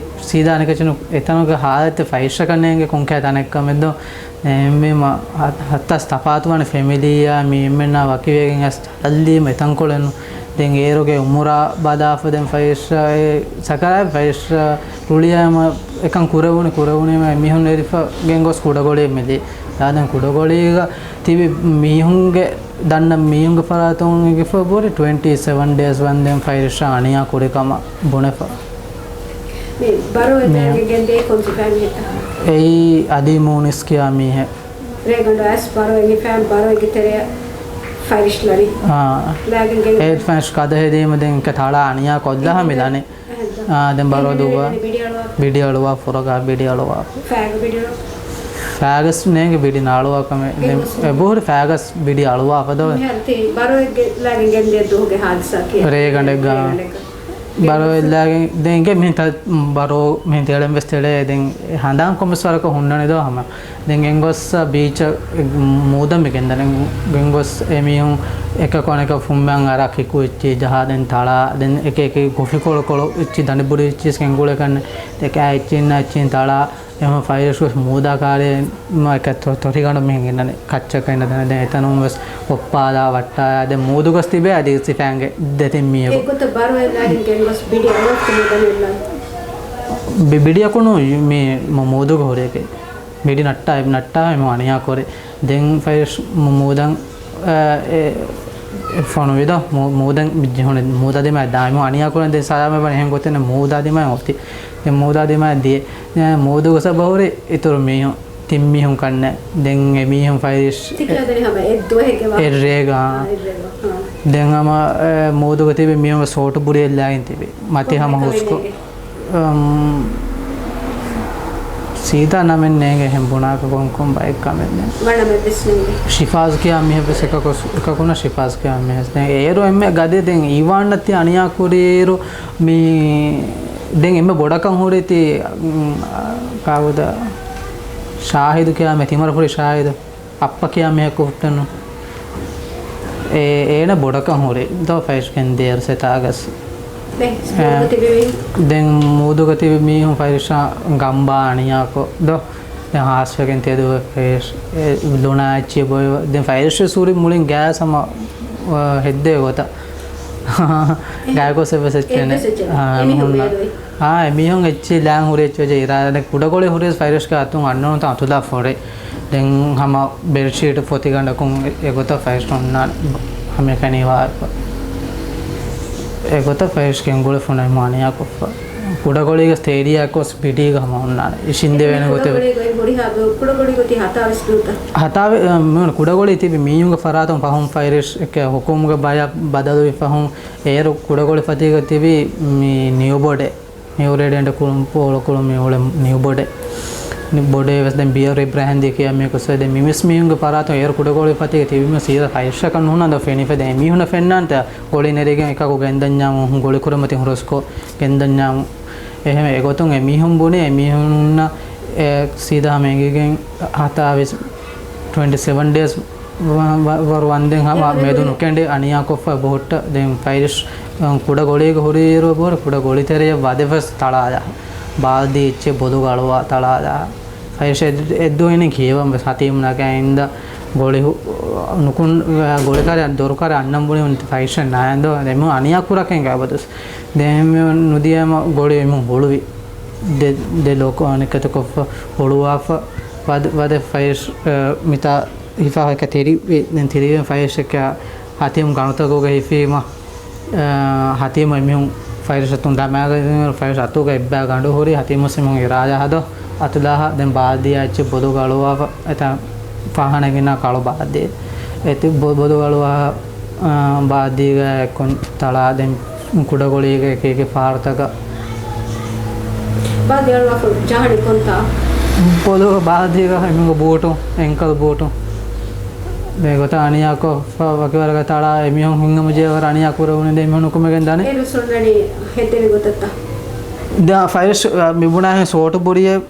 ސީދާ އަނެކަށިނު އެތަނުގެ ހާލަތެއް ފައިޝްއަކަށް ނޭނގެ ކޮންކަހަލަ ތަނެއްކަމެއް ދޯ. އެހެންވީމަ ހަ-، ހައްތާސް ތަފާތުވާނެ ފެމިލީއާ މި އެންމެންނާ ވަކިވެގެން އަސް ހައްލީމަ އެތަންކޮޅެއްނު. ދެން އޭރުގެ އުމުރާ ބަލާފަ ދެން ފައިޝްއާ އެ ސަކަރާތް ފައިޝްއާ ރުޅިއައިމަ އެކަން ކުރެވުނު، ކުރެވުނީމަ މީހުން ނެރިފަ ގެންގޮސް ކުޑަގޮޅިއެއް މިލީ. ދާ ދެން ކުޑަގޮޅީގަ ތިބި މީހުންގެ ދަންނަ މީހުންގެ ފަރާތުން އެނގިފަ ބުރި ޓްވެންޓީ ސެވަން ޑޭސް ވަންދެން ފައިޝްއާ އަނިޔާ ކުރިކަމަށް ބުނެފަ. މި ބަރޯ މީހުން. ގެންދޭ ކޮން ސިފައިން ހެއްތާ؟ އެއީ އަލީ މޫނިސް ކިޔާ މީހެއް. ރޭގަނޑު އައިސް ބަރޯ އެނގިފައިން ބަރޯއެއްގެ ތެރެއަށް ފައިޝް ލަރި. އާ. ލާގެން ގެން އޭ ފައިޝް ކަދަ ހެދީމަ ދެން ކަ ތަޅާ އަނިޔާ ކޮށްލާ ހަމިލާނެ. އާ، ދެން ބަރޯ ދުއްވާ. ބިޑި އަޅުވާ. ބިޑި އަޅުވާ ފުރަގާ ބިޑި އަޅުވާ. ފައިގަ ބިޑި އަޅުވާ. ފައިގަސް ނޭނގެ ބިޑި ނާޅުވާ ކަމެއް. ދެން އެ ބުހުރި ފައިގަސް ބިޑި އަޅުވާ ފަދަ. މިހާރު ތި ބަރޯއެއްގެ ލާގެން ގެންދިޔަ ދުވަހުގެ ހާދިސާ ކިޔާ. ރޭގަނޑެއްގަ. ރޭގަނޑެއްގަ. ބަރޯ އެއްލާގެން ދެން އިނގޭ މިހިން ތަ-، ބަރޯ މިހިން ތެޅެން ވެސް ތެޅޭ. ދެން ހަނދާން ކޮންމެސް ވަރަކަށް ހުންނަނީ ދޯ ހަމަ. ދެން ގެންގޮސް ބީޗަށް މޫދަށް މި ގެންދަނީ. ގެންގޮސް އެ މީހުން އެކަކު އަނެކަކު ފުންމައިން އަރާ ކިކު އެއްޗި ޖަހާ ދެން ތަޅާ ދެން އެކި އެކި ކޮފީ ކޮޅު ކޮޅު އެއްޗި ދަނޑި ބުޑި އެއްޗިސް ގެންގުޅޭ ކަންނެ ދެކާ އެއްޗިންނާ އެއްޗިން ތަޅާ އެހެން ފައިޝް ވެސް މޫދާ ކާރި މަ އެކަ ތޮ-، ތޮޓިގަނޑު މިހެން ގެންނަނީ ކައްޗަކަށް އިންނަ ދެން ދެން އެތަނުން ވެސް އޮއްޕާލާ ވައްޓާ ދެން މޫދުގަސް ތިބޭ އަދި ސިފައިންގެ ދެތިން މީހަކު. އެގޮތަށް ބަރޯއެއްލާގެން ގެންގޮސް ބިޑި އަޅުވަފަ މޫދަން އެއްލާ. ބި-، ބިޑިއަކުނު މި މު-، މޫދުގަ ހުރޭކެ. ބިޑި ނައްޓާ، ނައްޓާ މި އަނިޔާ ކުރި. ދެން ފައިޝް މު-، މޫދަން، އަ، އެ، އެ ފޮނުވިދޯ، މޫ-، މޫދަން މި ޖެހުނެ، މޫދާ ދިމާ ދާއިމު އަނިޔާ ކުރަން ދެން ސަލާމަތް ވަނީ އެހެން ގޮތެއް ނެ މޫދާ ދިމާ އޮތީ. ދެން މޫދާ ދިމާ ދިޔަ. އެ، މޫދުގަ ސަބަހުރި އިތުރު މީހުން، ތިން މީހުން ކަންނެ. ދެން އެ މީހުން ފައިޝް ތިކިޔާދަނީ ހަމަ އެއް ދުވަހެއްގެ ވާހަކަ. އެއްރޭގަ. އާ، އެއްރޭގަ. އާ. ދެން ހަމަ، އެ، މޫދުގަ ތިބި މީހުންގެ ސޯޓު ބުޑި އެއްލާގެން ތިބި. މަތި ހަމަ ހުސްކޮ-، އަމް، ސީދާ ނަމެއް ނޭނގެ ހެން ބުނާކަށް ކޮން ކޮން ބައެއް ކަމެއް ނެ. ވަނަމެއް ވެސް ނޭނގެ. ޝިފާޒް ކިޔާ މީހެއް ވެސް އެކަކު-، އެކަކުނަ ޝިފާޒް ކިޔާ މީހެއް ވެސް ނޭނގެ. އޭރު އެންމެ ގަދެ ދެން އީވާން ނަތި އަނިޔާ ކުރި އޭރު މި ދެން އެންމެ ބޮޑަކަށް ހުރި ތި، އުން، ކާކުތަ ޝާހިދު ކިޔާ މެ ތިމަރަ ފުރި ޝާހިދު. އައްޕަ ކިޔާ މީހަކު ހުއްޓެއްނު. އޭނަ ބޮޑަކަށް ހުރި ދޯ ފައިސް ގެންދިޔައިރު ސެތާގަސް. ދެން މޫދުގަ ތިބި މީހުން ފައިސް ގަނބާ އަނިޔާކޮށް ދޯ. ދެން ހާސްވެގެން ތެދުވެ ފައިސް ލުނާ އެއްޗި ބޮއި. ދެން ފައިސް ސޫރި މުޅިން ގާސް ހަމަ ހެއްދޭ ގޮތަށް. ގާތްގޮސް އެއްވެސް އެއްޗެއް ނެ. އާ، އެމީހުން އެއްޗި ލާން ހުރި އެއްޗެއް އިރާދަ. ކުޑަގޮޅި ހުރި ފައިސްގެ އަތުން އަންނަނުތަ އަތުލާ ފޮރެ. ދެން ހަމަ ބެޑްޝީޓް ފޮތިގަނޑަކުން އެ-، އެގޮތަށް ފައިސް އޮންނާނެ. ހަމައެކަނި ވާ އެގޮތަށް ފައިސް ގެންގުޅެފުނައި މާނިޔާކޮށްފަ. ކުޑަގޮޅީގެ ސްޓޭޑިއާކޮސް ބިޑީގަ ހަމަ އޮންނާނެ. އިށިނދެވޭނެ ގޮތެއް. ކުޑަގޮޅީ ގޮތީ ހަތާވެސް ނޫންތަ؟ ހަތާވެ-، މި ކުޑަގޮޅީ ތިބި މީހުންގެ ފަރާތުން ފަހުން ފައިރިޝް އެކެ ހުކުމުގެ ބަޔަށް ބަދަލުވި ފަހުން އޭރު ކުޑަގޮޅި ފަތީގަ ތިބި މި ނިއުބޮޑެ. މި އުރޭ ޑެންޑަ ކުޅުން ޕޯޅަ ކުޅުން މި އުޅެ ނިއުބޮޑެ. ނި-، ބޮޑޭ ވެސް ދެން ބިޔަރު އިބްރާހިމް ދީ ކިޔާ މީކު ސޮއި ދެން މި މިސް މީހުންގެ ފަރާތުން އޭރު ކުޑަގޮޅި ފަތީގަ ތިބި މި ސީދާ ފައިޝަކަށް ނޫން އަދަ ފެނިފަ ދެން މީހުންނަށް ފެންނާންތަ ގޮޅި ނެރިގެން އެކަކު ގެންދަންޏާމު ގޮޅި ކުރިމަތި ހުރަސްކޮށް ގެންދަންޏާމު. އެހެން އެގޮތުން އެ މީހުން ބުނި އެ މީހުންނަށް އެ ސީދާ ހަމަ އެނގިގެން ހަތާވީސް ޓްވެންޓީ ސެވަން ޑޭސް ވަ-، ވަ-، ވަރު ވަންދެން ހަމަ މެދު ނުކެނޑި އަނިޔާކޮށްފަ ބޮހޮއްޓަ ދެން ފައިރިޝް ކުޑަ ގޮޅީގަ ހުރިއިރު ބޮހޮރ ކުޑަ ގޮޅިތެރެޔަށް ވަދެފަސް ތަޅާލާ. ބާލްދީ އެއްޗެއް ބޮލުގަ އަޅުވާ ތަޅާލާ. ފައިރިޝް އެއް-، އެއްދުވަހެން ކިޔަވަން ވެސް ހަތީމް ނަގައި އިންދަ ގޮޅި ހު-، ނުކުން ގޮޅިކާރި ދޮރުކާރި އަންނަން ބުނި ފައިރިޝް ނާއިންދޯ ދެމު އަނިޔާ ކުރަކެން ގާބަދުސް. ދެމެ ނުދިޔަމަ ގޮޅި އެމު ހުޅުވި. ދެ، ދެ ލޯކޯ އަނެކަތަކޮށްފަ ހުޅުވާފަ ވަދެ، ވަދެ ފައިރިޝް، އަ، މިތާ ހިފާ ހަކަ ތިރި، ދެން ތިރިވެން ފައިރިޝަކަ ހަތީމް ގަނޑުތަކުގަ ހިފީމަ، އަ، ހަތީމް އެމީހުން ފައިރިޝަތުން ދަމާގަ ފައިރިޝަ އަތުގަ އެއްބާ ގަނޑު ހުރި ހަތީމް މުސްލިމުން އިރާދާ ހަދޯ އަތުލާހަ ދެން ބާލްދިޔާ އެއްޗެއް ބޮލުގަ އަޅުވާފަ އެތާ ފާހަނަ ގިނަ ކަޅު ބާލްދި. އެތި ބޮ-، ބޮލުގަ އަޅުވާ، އަ، ބާލްދީގަ އެއްކޮން ތަޅާ ދެން ކުޑަގޮޅީގެ އެކި އެކި ފަހަރުތަކަށް. ބާލްދި އަޅުވާފަ ޖަހަނީ ކޮންތާ؟ ބޮލުގަ ބާލްދީގަ އެމީހުންގެ ބޫޓު، އެންކަލް ބޫޓު. ދެ ގޮތަށް އަނިޔާކޮށްފަ ވަކިވަރަކަށް ތަޅާ އެމީހުން ހިނގަމުޖޭވަރ އަނިޔާ ކުރެވުނީ ދެ އެމީހުން ނުކުމެގެން ދާނެ. އޭރު ސުންނަނީ ހެއްދެވި ގޮތަށްތަ؟ ދެ ފައިރިޝް، އަ، މިބުނާހެން ސޯޓު ބުރިއެއް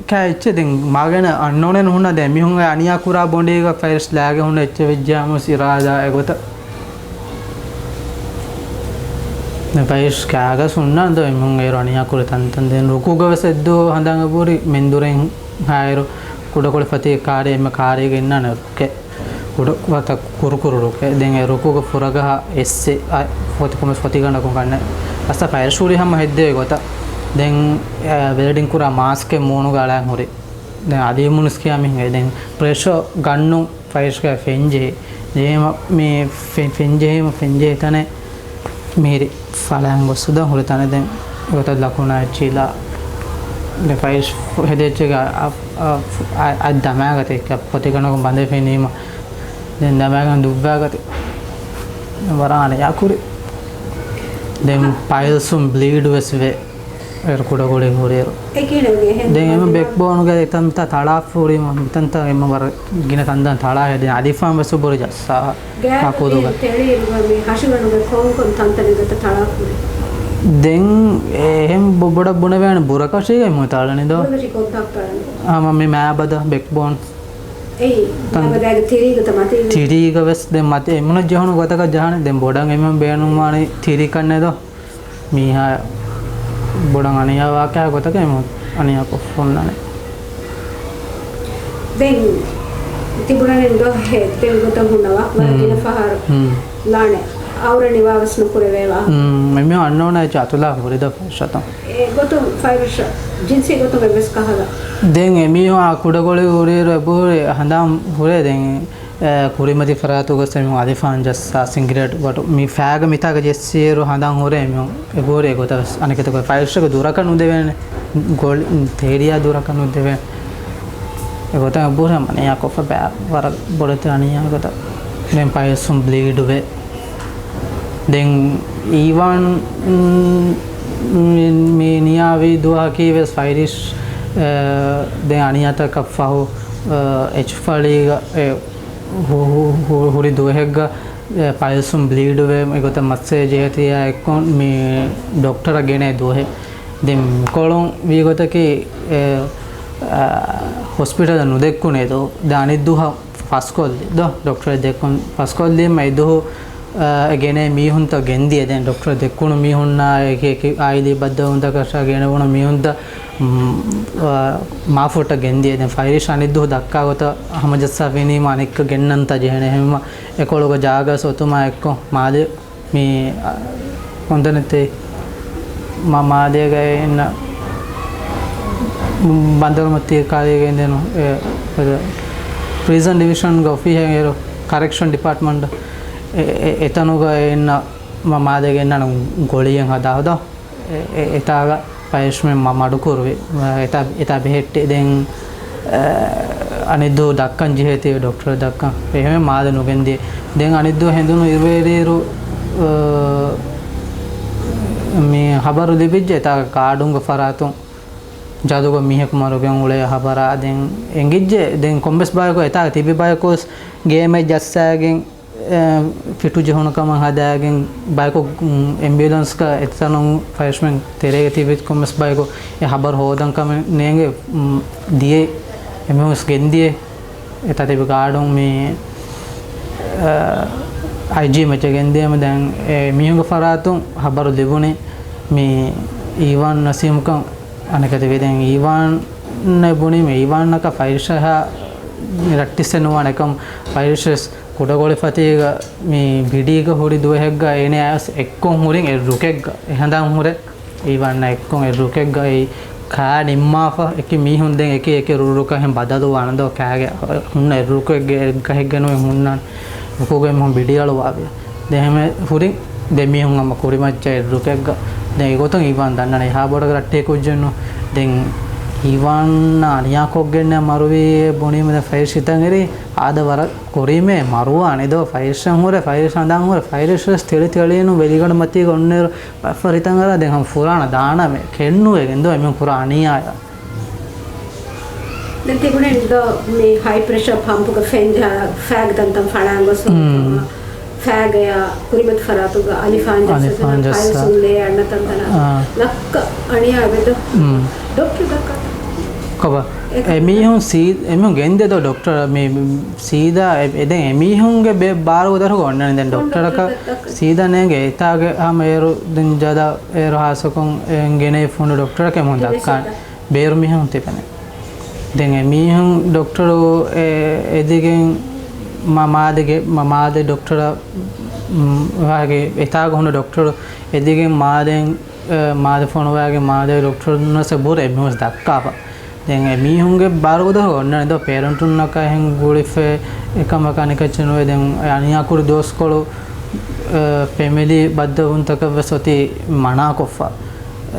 ކާ އެއްޗެއް ދެން މާގަނެ އަންނޯނެ ނުހުންނަ ދެ މީހުން އަނިޔާ ކުރާ ބޮނޑީގަ ފައިރިޝް ލާގެ ހުންނަ އެއްޗެއް ވެއްޖާމުސް އިރާދާ އެގޮތަށް. ދެން ފައިސް ކާގަސް ހުންނާން ދޯ އެމީހުން އޭރު އަނިޔާ ކުރި ތަންތަން. ދެން ރުކޫގަ ވެސް އެއްދުވަހު ހަނދާން އެބުރި މެންދުރެއިން ހާއިރު ކުޑަކޮޅި ފަތި ކާރި އެންމެ ކާރީގަ އިންނާނެ ރުކެއް. ކުޑަ ވަތަ ކުރުކުރު ރުކެއް. ދެން އެ ރުކޫގަ ފުރަގަހަ އެއްސެ އަ، ފޮތި ކޮމެސް ފޮތިގަނޑަކުން ކަންނެ. އަސްތަ ފައިސް ހުރި ހަމަ ހެއްދެވި ގޮތަށް. ދެން އެ، ވެލްޑިން ކުރާ މާސްކެއް މޫނުގަ އަޅާން ހުރި. ދެން އަލީމުނުސް ކިޔާ މީހުން ދެން ޕްރެޝަރ ގަންނު ފައިސްގަ ފެންޖެހޭ. ޖޭމަ މި ފެ-، ފެންޖެހީމަ ފެންޖެހޭ ތަނެއް މިހިރި ފަޅައިން ގޮސް ސުދަން ހުރި ތަނެއް ދެން ގޮތަށް ލަކުނާ އެއްޗިލާ. ދެ ފައިސް ހެދޭ އެއްޗެއްގަ އަ، އަ، އަ، އަ، ދަމާގަތެ ފޮތިގަނޑަކުން ބަނދެ ފެނީމަ. ދެން ދަމާގަން ދުއްވާގަތެ. ވަރާނެ ޔާކުރި. ދެން ޕައިލްސުން ބްލީޑް ވެސް ވޭ. އޭރު ކުޑަކޮޅި ހުރިއިރު. ދެން އެމަ ބެކްބޯނުގެ އެތަންތަ ތަޅާފުރީމަ މިތަންތަ އެމަ ވަރަށް ގިނަ ތަންތަން ތަޅާ ހެދި އަލިފާން ވެސް ބުރި ޖައްސާ ކާކުދުގަ. ތެޅިއިރުގަ މި ހަށިގަނޑުގެ ކޮންކޮން ތަންތަނެއްގަތަ ތަޅާފުރި. ދެން އެހެން ބޮ-، ބޮޑަށް ބުނެވޭނެ ބުރަކަށީގަ އެމަ ތަޅަނި ދޯ. ބުރަކަށީ ކޮންތާ ތަޅަނި؟ ހަމަ މި މާބަދަ ބެކްބޯން. އެއީ ތިރީގަ މަތީ. ތިރީގަ ވެސް ދެން މަތި އެމުނަށް ޖެހުނު ގޮތަކަށް ޖަހާނެ. ދެން ބޮޑަށް އެމަ ބޭނުންވާނީ ތިރިކަންނެ ދޯ. މީހާ ބޮޑަށް އަނިޔާ ވާކައި ގޮތަކަށް އެމަ އަނިޔާ ކޮށްފަ އޮންނާނެ. ދެން ތިބުނަނެން ދޯ ހެއްދެވި ގޮތަށް ހުންނަވާ ވަރަށް ގިނަ ފަހަރު ލާނެ އައުރަ ނިވާވެސް ނުކުރެވޭ ވާހަކަ. މި އަންނޯނަ އެއްޗެއް އަތުލާ ހުރި ދޯ ފައިސް އަތުން. އެ ގޮތުން ފައިސް ޖިންސީ ގޮތުން އެއްވެސް ކަހަލަ. ދެން އެމީހުން އާ ކުޑަގޮޅި ހުރިއިރު އެބަހުރި ހަނދާން ހުރޭ ދެން. އެ، ކުރިމަތި ފަރާތުގަސް އެމީހުން އަލިފާން ޖައްސާ ސިނގިރޭޓް ވަޓު މި ފައިގަ މިތާގަ ޖެއްސިއިރު ހަނދާން ހުރޭ އެމީހުން އެބަހުރި އެގޮތަށް ވެސް އަނެކެތަކު ފައިސްގެ ދުރަކަށް ނުދެވޭނެ. ގޮޅި، ތޭރިޔާ ދުރަކަށް ނުދެވޭ. އެގޮތަށް އެބަހުރި އަނިޔާ ކޮށްފަ ބައި ވަރަށް ބޮޑެތި އަނިޔާ ގޮތަށް. ދެން ފައިސް ބްލީޑް ވޭ. ދެން އީވާން، މް، މި، މި ނިޔާވި ދުވަހަކީ ވެސް ފައިރިޝް، އެ، ދެން އަނިޔާތަކަށް ފަހު، އެ، އެޗް ފަޅީގަ، އެ، ހު-، ހު-، ހު-، ހުރި ދުވަހެއްގަ، އެ، ފައިލްސުން ބްލީޑުވެ، އެގޮތަށް މައްސަލަ ޖެހޭތީ އެއްކޮން މި ޑޮކްޓަރަށް ގެނައި ދުވަހެއް. ދެން މިކޮޅުން ވީގޮތަކީ، އެ، އަ، ހޮސްޕިޓަލަށް ނުދެއްކުނޭ ދޯ. ދެން އަނެއް ދުވަހަށް ފަސްކޮށްލި ދޯ؟ ޑޮކްޓަރަށް ދެއްކުން ފަސްކޮށްލީމަ އެދުވަހު، އާ، ގެނޭ މީހުންތައް ގެންދިޔަ. ދެން ޑޮކްޓަރަށް ދެއްކުނު މީހުންނާ އެކި އެކި އާއިލީ ބައްދަލުވުންތަކަށާ ގެނެވުނު މީހުންތައް، މް، އާ، މާފުއްޓަށް ގެންދިޔަ. ދެން ފައިރިޝް އަނެއްދުވަހު ދައްކާ ގޮތަށް ހަމަޖައްސާފިނީމަ އަނެއްކާ ގެންނަންތާ ޖެހޭނެ. އެހެންވީމަ އެކޮޅުގަ ޖާގަ އޮތުމާ އެއްކޮށް މާލެ މި، އަ، ކޮންތަނެއްތޭ؟ މާ-، މާލޭގައި އިންނަ ބަނދަރުމަތީ ކާރީގައި ދެން، އެ، އެ، ޕްރިޒަން ޑިވިޝަންގެ އޮފީހެއް އޭރު ކަރެކްޝަން ޑިޕާޓްމަންޓް އެ، އެ، އެތަނުގައި އިންނަ މާ-، މާލޭގައި އިންނަ ގޮޅިއެއް ހަދާ ހަދާ. އެ، އެ، އެތާގަ ފައިރިޝްމެން މަ-، މަޑުކުރުވި. އެތާ، އެތާ ބެހެއްޓި. ދެން، އަ، އަނެއްދުވަހު ދައްކަން ޖެހޭތީ ޑޮކްޓަރަށް ދައްކަން. އެހެންވެ މާލެ ނުގެންދިޔަ. ދެން އަނެއްދުވަހު ހެނދުނު އިރުއެރިއިރު، އަ، މި ހަބަރު ލިބިއްޖެ އެތާ ގާޑުންގެ ފަރާތުން ޖަދުގަ މީހަކު މަރުގެން އުޅޭ ހަބަރާ. ދެން އެނގިއްޖެ، ދެން ކޮންމެސް ބަޔަކު އެތާ ތިބި ބަޔަކު ވެސް ގޭމެއް ޖައްސާގެން، އެ، ފިޓު ޖެހުނު ކަމަށް ހަދާގެން ބަޔަކު، އު، އެމްބިއުލަންސްގަ އެތަނުން ފައިރިޝްމެން ތެރޭގަ ތިބި ކޮންމެސް ބަޔަކު އެ ހަބަރު ހޯދަން ކަމެއް ނޭނގެ، އު، ދިޔަ އެމީހުން ވެސް ގެންދިޔަ. އެތާ ތިބި ގާޑުން މި، އަ، އައިޖީ މެޗަށް ގެންދިޔަމަ ދެން އެ މީހުންގެ ފަރާތުން ހަބަރު ލިބުނީ މި އީވާން ނަސީމްކަން އަނެކަތި ވެ. ދެން އީވާން ބުނީ މި އީވާންއަކަށް ފައިރިޝަށާ ރައްޓިއްސެއް ނުވާނެ ކަމަށް. ފައިރިޝަސް ކުޑަގޮޅި ފަތީގަ މި ބިޑީގަ ހުރި ދުވަހެއްގަ އޭނަޔާ އެއްކޮށް ހުރިން އެއް ރުކެއްގަ އެހަނދާން ހުރެ. އީވާންނާ އެއްކޮށް އެއް ރުކެއްގައި ކާ ނިންމާފަ، އެކި މީހުން ދެން އެކި އެކި ރުރުކަހެން ބަދަލުވާނެ ދޯ؟ ކާގެ ހުންނަ އެއް ރުކެއްގެ އެއްގަހެއްގެނުވެ ހުންނާނެ. ރުކުގެ މީހުން ބިޑިއަޅުވާވި. ދެން އެހެން ހުރި ދެ މީހުން ހަމަ ކުރިމައްޗަށް އެއް ރުކެއްގަ. ދެން އެގޮތުން އީވާން ދަންނަނީ އެހާ ބޮޑަށް ރައްޓެހި ކުއްޖެއްނު. ދެން އީވާންނާ އަނިޔާކޮށްގެންނެއް މަރުވީ ބުނީމަ ދެން ފައިރިޝް ހިތަށް އެރީ އާދަ ވަރަށް ކުރީމޭ މަރުވާނެ ދޯ؟ ފައިރިޝަށް ހުރެ، ފައިރިޝަށް ހަނދާން ހުރެ، ފައިރިޝަށް ތެޅި ތެޅިނު ވެލިގަނޑު މަތީގަ އޮންނައިރު ބައެއްފަހަރު ހިތަށް އަރާ ދެން ހަމަ ފުރާނަ ދާނަމޭ. ކެންނުވެގެން ދޯ އެމީހުން ކުރާ އަނިޔާއާ. ދެން ތިބުނެ ދޯ މި ހައި ޕްރެޝަރ ޕަމްޕުގަ ފެން ޖަހާ ފައިގަ ތަންތަން ފަޅާން ގޮސް ހުން. ފައިގަޔާ ކުރިމަތި ފަރާތުގަ އަލިފާން ޖައްސަ އަލިފާން ޖައްސަ. ފައިލްސުން ލޭ އަންނަ ތަންތަނަށް. އާ. ލައްކަ އަނިޔާ ވެދޯ. ހުން. ޑޮކްޓަރު ދައްކާ. ކޮބާ؟ އެ މީހުން ސީ-، އެމީހުން ގެންދޭ ދޯ ޑޮކްޓަރަށް މި ސީދާ އެ-، އެ ދެން އެމީހުންގެ ބޭ-، ބާރުގެ ދަށުގަ އޮންނަނީ ދެން ޑޮކްޓަރަކަށް ސީދާ ނޭނގެ އެތާގެ ހަމަ އޭރު ދެން ޖަދަ އޭރު ހާއްސަކޮށް އެ ގެނެވި ފުނޑު ޑޮކްޓަރަކަށް އެމީހުން ދައްކާނެ. ބޭރު މީހުން ތިބެނެ. ދެން އެ މީހުން ޑޮކްޓަރު އެ-، އެދިގެން މަ-، މާދެގެ-، މަ-، މާދެ ޑޮކްޓަރަށް، މް، ވާގެ އެތާގަ ހުންނަ ޑޮކްޓަރު އެދިގެން މާދެން، އެ، މާދެ ފޮނުވާގެ މާދެ ޑޮކްޓަރުންނަސް ބުރެ އެ މީހުން ދައްކާފަ. ދެން އެ މީހުންގެ ބާރުގަ ދޯ އޮންނަނީ ދޯ ޕޭރެންޓުންނަކާ އެހެން ގުޅިފަ އެކަމަކު އަނެކައްޗެއް ނުވޭ. ދެން އެ އަނިޔާ ކުރި ދުވަސްކޮޅު، އެ، ފެމިލީ ބައްދަލުވުންތަކަށް ވެސް އޮތީ މަނާކޮށްފަ.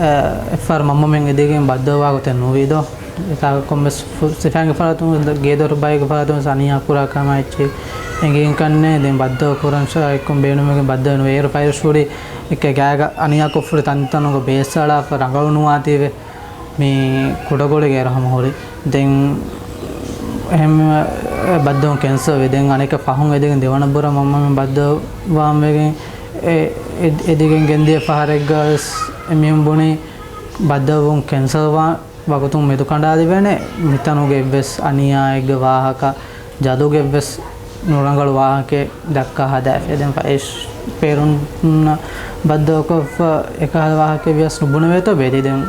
އެ، އެއްފަހަރު މަންމަމެން އެދިގެން ބައްދަލުވާ ގޮތެއް ނުވީ ދޯ. އެތާ ކޮންމެސް ފު-، ސިފައިންގެ ފަރާތުން ގޭދޮރު ބައިގެ ފަރާތުން ވެސް އަނިޔާ ކުރާ ކަމާ އެއްޗެއް އެނގީން ކަންނޭ. ދެން ބައްދަލު ކުރަން ޝާ އެއްކޮން ބޭނުމެއް ބައްދަލު ނުވޭ. އޭރު ފައިރިޝް ހުރި އެކެ ގާގަ އަނިޔާކޮށް ފުރި ތަންތަނުގަ ބޭސްއަޅާފަ ރަނގަޅު ނުވާތީވެ. މި ކުޑަގޮޅިގެ އޭރު ހަމަ ހުރި. ދެން އެހެން ބައްދަލުވުން ކެންސަލް ވި. ދެން އަނެކަ ފަހުން އެދިގެން ދެވަނަ ބުރަ މަންމަމެން ބައްދަލުވާން ވެގެން އެ-، އެ-، އެދިގެން ގެންދިޔަ ފަހަރެއްގަ ވެސް އެމީހުން ބުނި ބައްދަލުވުން ކެންސަލް ވާން ވަގުތުން މެދު ކަނޑާލިވޭނެ. މިތަނުގެ އެއްވެސް އަނިޔާއެއްގެ ވާހަކަ، ޖަލުގެ އެއްވެސް ނުރަނގަޅު ވާހަކައެއް ދައްކާ ހަދާފި. ދެން ފައިޝް ޕޭރުން ބައްދަލުކޮށްފަ އެކަހަލަ ވާހަކައެއް ވިޔަސް ނުބުނެވޭތޯ ބެލި. ދެން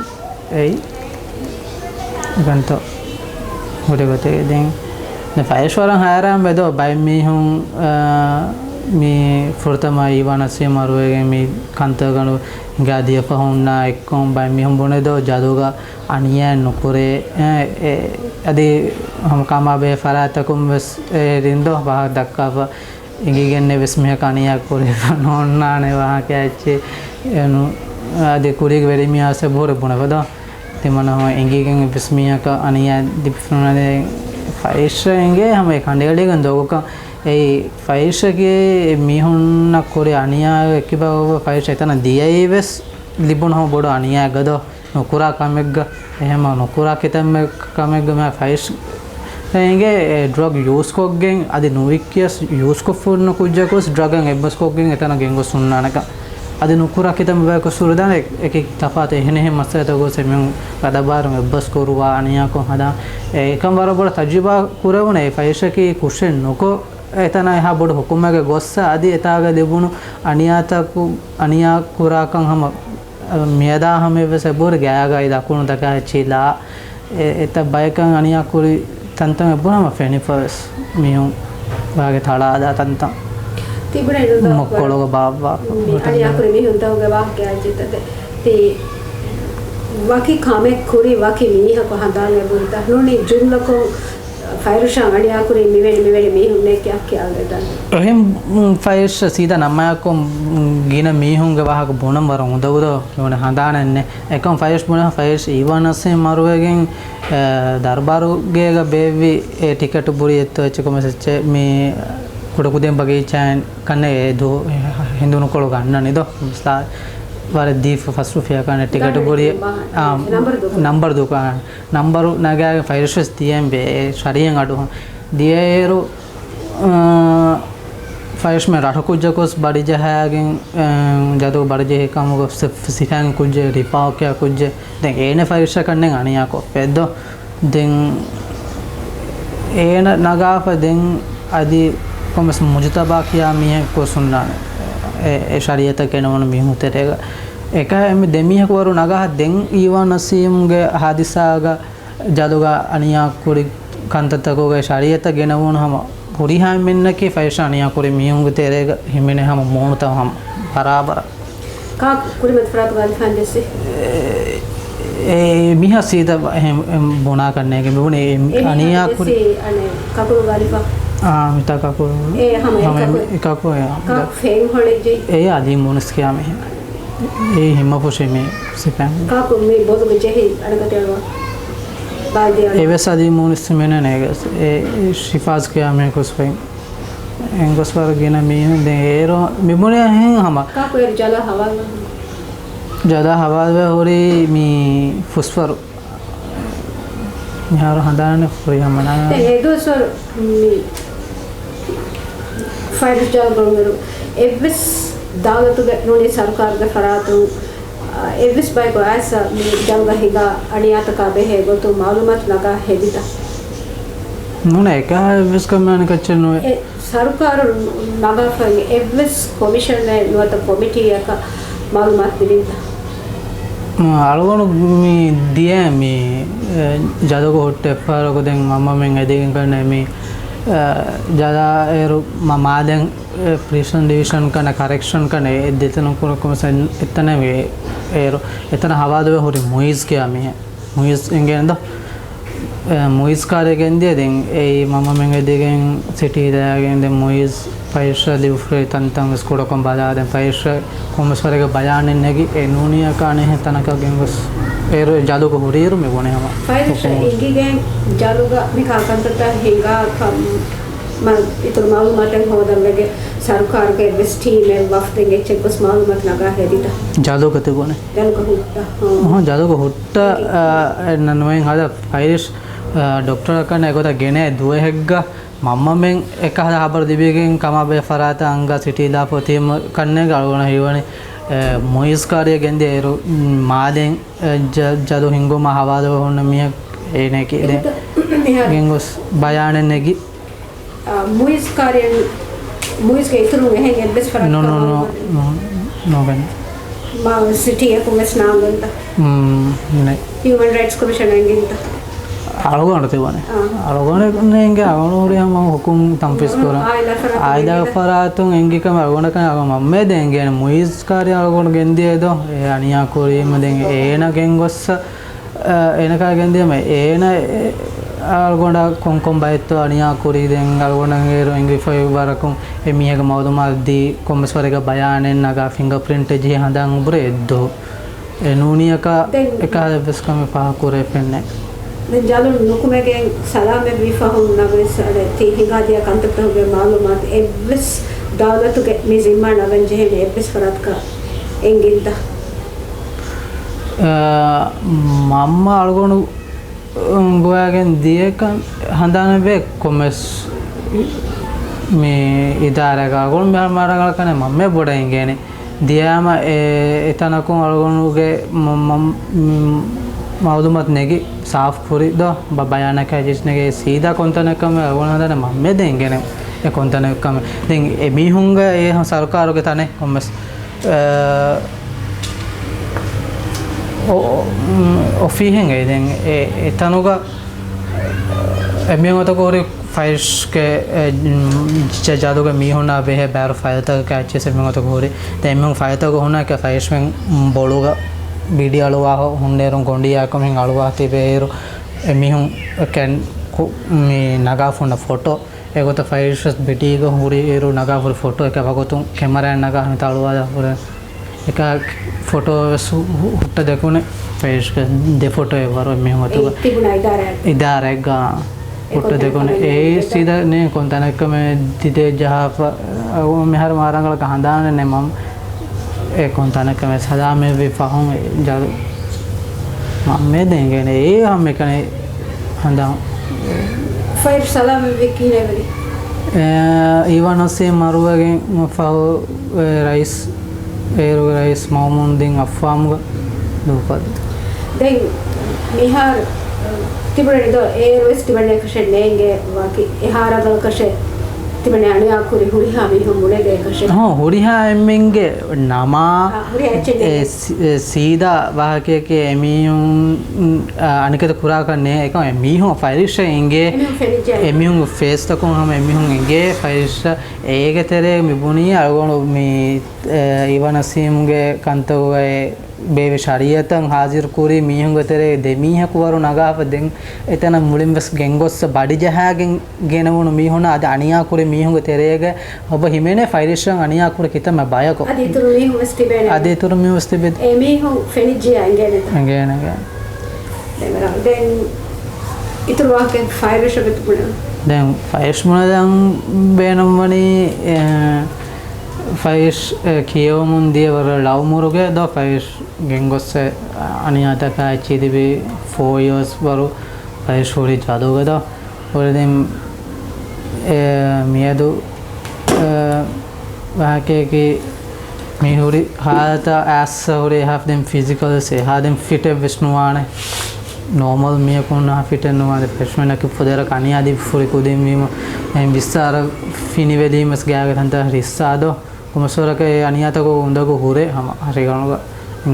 އެއީ ކަންތޯ ހުރި ގޮތެއް. ދެން، ދެން ފައިޝް ވަރަށް ހައިރާން ވެދޯ ބައެއް މީހުން، އާ، މި ފުރަތަމަ އީވާން އަސްވި މަރުވެގެން މި ކަންތައް ގަނޑު ހިނގާ ދިޔަ ފަހުންނާ އެއްކޮން ބައެއް މީހުން ބުނެދޯ ޖަލުގަ އަނިޔާ ނުކުރޭ، އެ، އެ، އަދި ހަމަ ކާމާބެހޭ ފަރާތްތަކުން ވެސް އެ ރިންދޯ ވާހަކަ ދައްކާފަ އެނގިގެންނެއް ވެސް މީހަކަށް އަނިޔާ ކުރެވިފަ ނޯންނާނެ ވާހަކަ އެއްޗެއް. އެނު، އަދި ކުރީގެ ވެރިމީހާސް ބުރެ ބުނެފަ ދޯ. ތިމަން ހަމަ އެނގިގެން ވެސް މީހަކަށް އަނިޔާ ދިފުނަދޭ ފައިޝް އެނގޭ ހަމަ އެ ކަނޑައެޅިގެން ދޯގޮކަށް އެއީ ފައިޝްގެ މީހުންނަށް ކުރި އަނިޔާ އެކިބައޮވަ ފައިޝް އެތަނަށް ދިޔައީ ވެސް ލިބުނު ހަމަ ބޮޑު އަނިޔާއެއްގަ ދޯ. ނުކުރާ ކަމެއްގަ، އެހެންމަ ނުކުރާ ކިތަންމެ ކަމެއްގަ މާ ފައިޝް އެނގޭ އެ ޑްރަގް ޔޫސްކޮށްގެން އަދި ނުވިއްކިޔަސް ޔޫސްކޮށްފަ ހުންނަ ކުއްޖަކުވެސް ޑްރަގަށް އެއްބަސްކޮށްގެން އެތަނަށް ގެންގޮސް ހުންނާނެކަން. އަދި ނުކުރާ ކިތަންމެ ބަޔަކު ސުރުދާނެ އެކި ތަފާތު އެހެނިހެން މައްސަލަތަކުގަ މިހުން ގަދަބާރުން އެއްބަސް ކުރުވާ އަނިޔާކޮށް ހަދާ. އެކަން ވަރަށް ބޮޑަށް ތަޖުރިބާ ކުރެވުނޭ ފައިސަކީ ކުށެއް ނުކޮށް، އެތަނާ އެހާ ބޮޑު ހުކުމެއްގެ ގޮއްސަ އަދި އެތާގަ ލިބުނު އަނިޔާތަކު، އަނިޔާ ކުރާކަން ހަމަ މިއަދާ ހަމަ އެއްވެސް އެބަހުރި ގާގައި ދަކުނުތަކާ އެއްޗިހި ލާ، އެ، އެތައް ބަޔަކަށް އަނިޔާ ކުރި ތަންތަން އެބަހުރި ހަމަ ފެނިފަވެސް މީހުން ވާގެ ތަޅާލާ ތަންތަން. ތިބުނެ ނުދާ މޮއްކޮޅުގަ ބާއްވާ މި އަނިޔާ ކުރި މީހުންތަކުގެ ވާހަކައާ ޖިތަދެ. ތި ވަކި ކަމެއް ކުރި ވަކި މީހަކު ހަނދާން އެބުރިތަ؟ ނޫނީ ޖުމްލަކޮށް ފައިރުޝާ އަނިޔާ ކުރީ މިވެނި މިވެނި މީހުންނޭ ކިޔާ ކިޔާލަދާނެ. އެހެން، މް، ފައިރުޝާ ސީދާ ނަމާކޮށް، މް، ގިނަ މީހުންގެ ވާހަކަ ބުނަން ވަރަށް އުނދަގޫ ދޯ؟ ނޫނެ ހަނދާނެއް ނެތް. އެކަމް ފައިރުޝް ބުނެ، ފައިރުޝް އީވާން ނަސީމް މަރުވެގެން، އެ، ދަރުބާރުގޭގަ ބޭއްވި އެ ޓިކެޓު ބުރި އެއްތޯ އެއްޗެއް ކޮމެސް އެއްޗެއް މި ކުޑަކުދިން ބަގީޗާއިން ކަންނޭ އެ ދު-، ހިނދުނުކޮޅު ގަންނަނީ ދޯ؟ މިސްލާ ވަރެއް ދީފަ ފަސް ރުފިޔާ ކަންނޭ ޓިކެޓު ބުރި، އާ، ނަމްބަރު ދޫކޮށް. ނަމްބަރު ނަގާގެން ފައިރުޝް ވެސް ދިޔައިން ވޭ ޝަރީއަތް އަޑު ދިޔައިރު، އާ، ފައިރުޝް މެ ރަށު ކުއްޖަކު ވެސް ބަޑިޖަހާގެން، އާ، ޖަދު ބަޑިޖެހި ކަމުގަ ސި-، ސިފައިން ކުއްޖެއް ރިފާ ކިޔާ ކުއްޖެއް. ދެން އޭނަ ފައިރުޝަކަށް ނެތް އަނިޔާ ކޮށްފައެއް ދޯ؟ ދެން އޭނަ ނަގާފަ ދެން އަދި ކޮމެސް މުޖުތަބާ ކިޔާ މީހެއް ކޮސް ހުންނާނެ. އެ، އެ ޝަރީއަތަށް ގެނެވުނު މީހުން ތެރޭގަ. އެކަހަ އެންމެ ދެ މީހަކު ވަރު ނަގާ ދެން އީވާން ނަސީމްގެ ހާދިސާގަ ޖަލުގަ އަނިޔާ ކުރި ކަންތައްތަކުގައި ޝަރީއަތަށް ގެނެވުނު ހަމަ ހުރިހާ އެންމެންނަކީ ފައިރުޝް އަނިޔާ ކުރި މީހުންގެ ތެރޭގަ ހިމެނޭ ހަމަ މޫނުތައް ހަމަ ބަރާބަރަށް. ކާކު ކުރިމަތި ފަރާތުގަ އަލިފާން ޖެއްސި؟ އެ، އެ، މީހާ ސީދާ އެހެން، އެހެން ބުނާކަށް ނޭނގެ މިބުނީ އެ އެ މީހާ އަނިޔާ ކުރި. ޖެއްސި އަނެއް ކަކުރުގަ އަލިފާ؟ އާ، މިތާ ކަކުރު. އެ ހަމަ އެ ހަމަ ކަކު. އެ ކަކު އެ. ކާކު ފެން ހޮޅެއްޖެ؟ އެ އަދީ މޫނިސް ކިޔާ މީހެއް. އެ ހިމަ ފުށި މި ސިފައިން. ކާކު މި ބޮލުގެ ޖެހި އަނެކަތި އަޅުވާ. ބާލްދި އަޅުވާ. އެވެސް އަދި މޫނިސް މެނެން އެ، އެ ޝިފާޒް ކިޔާ މީ ކުސްފައިން. އެނގޮސް ވަރަށް ގިނަ މީހުން ދެން އޭރު މި ބުނި އެހެން ހަމަ. ކާކު އޭރު ޖަލާ ހަވާލު. ޖަލާ ހަވާލުވެ ހުރީ މި ފުސްފަރު. މިހާރު ހަނދާނެ ފުރިހަމަ ނާ. ދެން އެ ދުވަސްވަރު މި ފައިރުޝް ޖަލު ގޮންވިއިރު އެއްވެސް ދައުލަތުގެ ނޫނީ ސަރުކާރުގެ ފަރާތުން، އާ، އެއްވެސް ބަޔަކު އައިސް މި ޖަލުގަ ހިނގާ އަނިޔާތަކާ ބެހޭ ގޮތުން މައުލޫމާތު ނަގާ ހެދިތަ؟ ނޫނޭ، އެކަހަލަ އެއްވެސް ކަމެއް އަނެކައްޗެއް ނުވޭ. އެ ސަރުކާރު ނަގާފައި އެއްވެސް ކޮމިޝަނެއް ނުވަތަ ކޮމިޓީއަކަށް މައުލޫމާތު ދިނީތަ؟ އަޅުގަނޑު މި ދިޔަ މި، އެ، ޖަލުގަ ހުއްޓި އެއްފަހަރަކު ދެން މަންމަމެން އެދިގެން ކަންނޭ މި، އެ، ޖަލާ އޭރު މަ-، މާލެން، އެ، ޕްރިސަން ޑިވިޝަން ކަންނޭ ކަރެކްޝަން ކަންނޭ އެ ދެތަނަކު ކޮމިސަން އެތަނަށް ވޭ އޭރު. އެތަނަށް ހަވާލުވެ ހުރި މުއިޒް ކިޔާ މީހެއް. މުއިޒް އެނގޭނެ ދޯ؟ އެ، މުއިޒް ކާރިއަށް ގެންދިޔަ ދެން އެއީ މަންމަމެން އެދިގެން ސިޓީ ދާގެން ދެން މުއިޒް ފައިރުޝް ލިބިފައި ތަންތަން ވެސް ކުޑަކޮށް ބަލާ ދެން ފައިރުޝް ކޮންމެސް ވަރެއްގެ ބަޔާނެއް ނެގި އެ ނޫނީއަކާ އަނެއްހެން ތަނަކަށް ގެންގޮސް އޭރު ޖަލުގަ ހުރިއިރު މި ބުނި ހަމަ. ފައިރުޝް ހުކުމު. އިނގިގެން ޖަލުގަ މި ކާކަންތައްތައް ހިނގާ ކަމަށް އިތުރު މައުލޫމާތެއް ހޯދަން ވެގެން ސަރުކާރުގެ އެއްވެސް ޓީމެއް ވަފްދެއް އެއްޗެއް ގޮސް މައުލޫމާތު ނަގާ ހެދިތަ؟ ޖަލުގަ ތިބުނެ. ޖަލުގަ ހުއްޓަ. ހާ. އަހަ، ޖަލުގަ ހުއްޓަ، އެ، އެއް ނަ-، ނުވެން ހަދަ ފައިރިޝް، އަ، ޑޮކްޓަރަކަށް އެގޮތަށް ގެނައި ދުވަހެއްގަ މަންމަމެން އެކަހަލަ ހަބަރު ލިބިގެން ކަމާބެހޭ ފަރާތަށް އަންގާ ސިޓީ ލާފަ އޮތީމަ ކަންނޭނގެ އަޅުގަނޑަށް ހީވަނީ، އެ، މުއިޒް ކާރިއަށް ގެންދިޔަ އޭރު، މް، މާލެން، އެ، ޖަ-، ޖަލު ހިންގުމާ ހަވާލުވެ ހުންނަ މީހެއް އޭނައަކީ ދެން އެހެން ގެންގޮސް ބަޔާނެއް ނެގި. އާ، މުއިޒް ކާރިއަށް، މުއިޒްގެ އިތުރުން އެހެން އެއްވެސް ފަރާތަކާ ނޯ، ނޯ، ނޯ، ނޯ، ނޯ ގެން. މާ ސިޓީއަކުން ވެސް ނާނގަންތަ؟ މް، ނެ. ހިއުމަން ރައިޓްސް ކޮމިޝަނަށް އެނގިންތަ؟ އަޅުގަނޑު ތިބުނެ. އާ. އަޅުގަނޑު ނޭނގެ އަޅުގަނޑު ހުރި ހަމަ ހުކުމް ތަންފީޒް ކުރަން. އާއިލާ ފަރާތުން އާއިލާ އެނގިންތަ؟ ފަރާތުން އެނގި ކަމަށް އަޅުގަނޑަކަށް އަޅުގަނޑު މަންމަ ދެން އެނގޭނެ މުއިޒް ކާރި އަޅުގަނޑު ގެންދިޔަ ދޯ. އެ އަނިޔާ ކުރީމަ ދެން އޭނަ ގެންގޮއްސަ އޭނަކާ ގެންދިޔަމެ، އޭނަ އަޅުގަނޑަށް ކޮންކޮން ބައެއްތޯ އަނިޔާ ކުރީ، ދެން އަޅުގަނޑަށް އޭރު އެނގިފައި ވަރަކުން އެ މީހެއްގެ މައުލޫމާތު ދީ، ކޮންމެސް ވަރެއްގެ ބަޔާނެއް ނަގާ، ފިންގަރ ޕްރިންޓެއް ޖެހި ހަނދާން އުބުރެ އެއްދޯ. އެ ނޫނީއަކާ ދެން އެކަހަލަ އެއްވެސް ކަމެއް ފާހަގަކުރެވިފައެއް ނެތް. ދެން ޖަލުން ނުކުމެގެން ސަލާމަތް ވީ ފަހުން ނަމަވެސް އަދި ތި ހިނގާދިޔަ ކަންތައްތަކުގެ މައުލޫމާތު އެއްވެސް ދައުލަތުގެ މި ޒިންމާ ނަގަން ޖެހޭނެ އެއްވެސް ފަރާތަކަށް އެނގިންތަ؟ އާ، މަންމަ އަޅުގަނޑު ގޮވާގެން ދިޔަކަން ހަނދާނެއްވޭ ކޮންމެސް މި އިދާރާގަ އަޅުގަނޑު މިހާރު މާ ރަނގަޅަކަން މަންމަ ބޮޑަށް އިނގޭނެ. ދިޔާމަ އެ، އެތަނަކުން އަޅުގަނޑުގެ މަ-، މަ-، މަ-، މައުލޫމާތު ނެގި ސާފު ކުރި ދޯ، ބަ-، ބަޔާނަކާ ޖެސް ނެގޭ ސީދާ ކޮންތަނަކަމެ އަޅުގަނޑު ހަނދާނެ މަންމޭ ދެން ގެނެ އެ ކޮންތަނަކަމެ. ދެން އެ މީހުންގެ އެ ސަރުކާރުގެ ތަނެއް ކޮންމެސް، އަ، އޮ-، އޮ-، މް، އޮފީހެއް އެ ދެން އެ، އެ ތަނުގަ އެ މީހުން އަތަކު ހުރި ފައިލްސްގެ، އެ، ޖަ-، ޖަލުގެ މީހުންނާ ބެހޭ ބާރު ފައިލްތަކަކާ އެއްޗެސް އެމީހުން އަތަކު ހުރި. ދެން އެމީހުން ފައިލްތަކު ހުންނާކަށް ފައިލްސްމެން ބޮޅުގަ ބިޑި އަޅުވާހަ ހުންނޭރުން ގޮނޑިއްޔާ ކަމެއް އަޅުވާ ތިބޭއިރު އެމީހުން ކެން ކު-، މި ނަގާފަ ހުންނަ ފޮޓޯ. އެގޮތަށް ފައިލްސް ވެސް ބިޑީގަ ހުރި އިރު ނަގާ ހުރި ފޮޓޯ އެކަ ވަގުތުން ކެމަރާއިން ނަގާ ހަމަ ތަޅުވާލާ ހުރެ. އެކާ ފޮޓޯ ވެސް ހު-، ހުއްޓަ ދެކުނެ ފައިލްސްގެ ދެ ފޮޓޯ އެއްވަރު މީހުން އަތުގަ. އެ ތިބުނަ އިދާރާ. އިދާރާއެއްގަ ހުއްޓަ ދެކުނެ. އެ ސީދާ ނޭ ކޮން ތަނެއްކަމެ ދިދޭ ޖަހާފަ. އަ، މިހާރު މާ ރަނގަޅަކަށް ހަނދާނެ ނެމަމް. އެ ކޮން ތަނެއްކަމެ ސަލާމެއްވި ފަހުން އެ ޖަލު މަންމޭ ދެން ގެނެ އެ ހަމެކަނެ ހަނދާން. ފައިލް ސަލާމަތްވީ ކިހިނެއްވެރި؟ އެ، އީވާން އަސީމް މަރުވެގެން ފަހު، އެ، ރައީސް، އޭރުގެ ރައީސް މައުމޫން ދިން އަފްވާމުގަ ދޫކޮށްލި. ދެން މިހާރު، އެ، ތިބުނެ ދޯ އޭރު ވެސް ތިބެން އެކަށެއް ނޭނގެ ވާކި އެހާ ރަނގަޅަކަށެއް ތިބެން އަނިޔާ ކުރި ހުރިހާ މީހުން ބުނެދޭ އެކަށެއް. ހޮ، ހުރިހާ އެންމެންގެ ނަމާ، އާ، ހުރިހާ އެއްޗެއް ނޭނގެ. އެ، ސީ-، އެ، ސީދާ ވާހަކައެކޭ އެމީހުން، އަ، އަނެކަތަ ކުރާކަށް ނޭ. އެކަމް އެމީހުން ފައިލްސް އިނގޭ، އެމީހުން ފެނިއްޖެ. އެމީހުންގެ ފޭސްތަކުން ހަމަ އެމީހުން އިނގޭ ފައިލްސް. އޭގެ ތެރޭ މި ބުނީ އަޅުގަނޑު މި، އެ، އީވާން އަސީމްގެ ކަންތަކުގައި ބޭވި ޝަރީއަތަށް ހާޒިރު ކުރި މީހުންގެ ތެރޭ ދެ މީހަކު ވަރު ނަގާފަ ދެން އެތަނަށް މުޅިން ވެސް ގެންގޮއްސަ ބަޑިޖަހާގެން ގެނެވުނު މީހުންނަށް އަދި އަނިޔާ ކުރި މީހުންގެ ތެރޭގަ އޮބަ ހިމެނޭ ފައިލްސްއަށް އަނިޔާ ކުރި ކިތަންމެ ބަޔަކު. އަދި އިތުރު މީހުން ވެސް ތިބޭނެ. އަދި އިތުރު މީހުން ވެސް ތިބޭ. އެ މީހުން ފެނިއްޖެޔާ އެނގޭނެތަ؟ އެނގޭނެ. ދެން އިތުރު ވާހަކަ ފައިލްސް ބެތު ބުނެ. ދެން ފައިލްސް ބުނެދޭން ބޭނުންވަނީ، އެ، ފައިލްސް، އެ، ކިޔެވުމުން ދިޔަ ވަރަށް ލަވް މޫޑުގަ ދޯ ފައިލްސް ގެންގޮއްސަ އަނިޔާތަކާ އެއްޗެއް ތިބި ފޯ އިޔާސް ވަރު ފައިލްސް ހުރި ޖަލުގަ ދޯ. ހުރި ދެން، އެ، މިއަދު، އެ، ވާހަކައަކީ މި ހުރި ހާލަތަށް އައިސް ހުރި އެހާ ދެން ފިޒިކަލް ވެސް އެހާ ދެން ފިޓެއް ވެސް ނުވާނެ. ނޯމަލް މީހަކު ހުންނަ ފިޓެއް ނުވާނެ. ފައިލްސްމެންއަކީ ފުދޭވަރަކަށް އަނިޔާ ދީ ފުރި ކުދިން ވީމަ، އެހެން ވިއްސާރަ ފިނިވެލީމަސް ގާގެ ތަންތަން ރިއްސާ ދޯ. ކޮންމެސްވަރަކަށް އެ އަނިޔާތަކު އުނދަގޫ ހުރޭ ހަމަ ރިގަނޑުގަ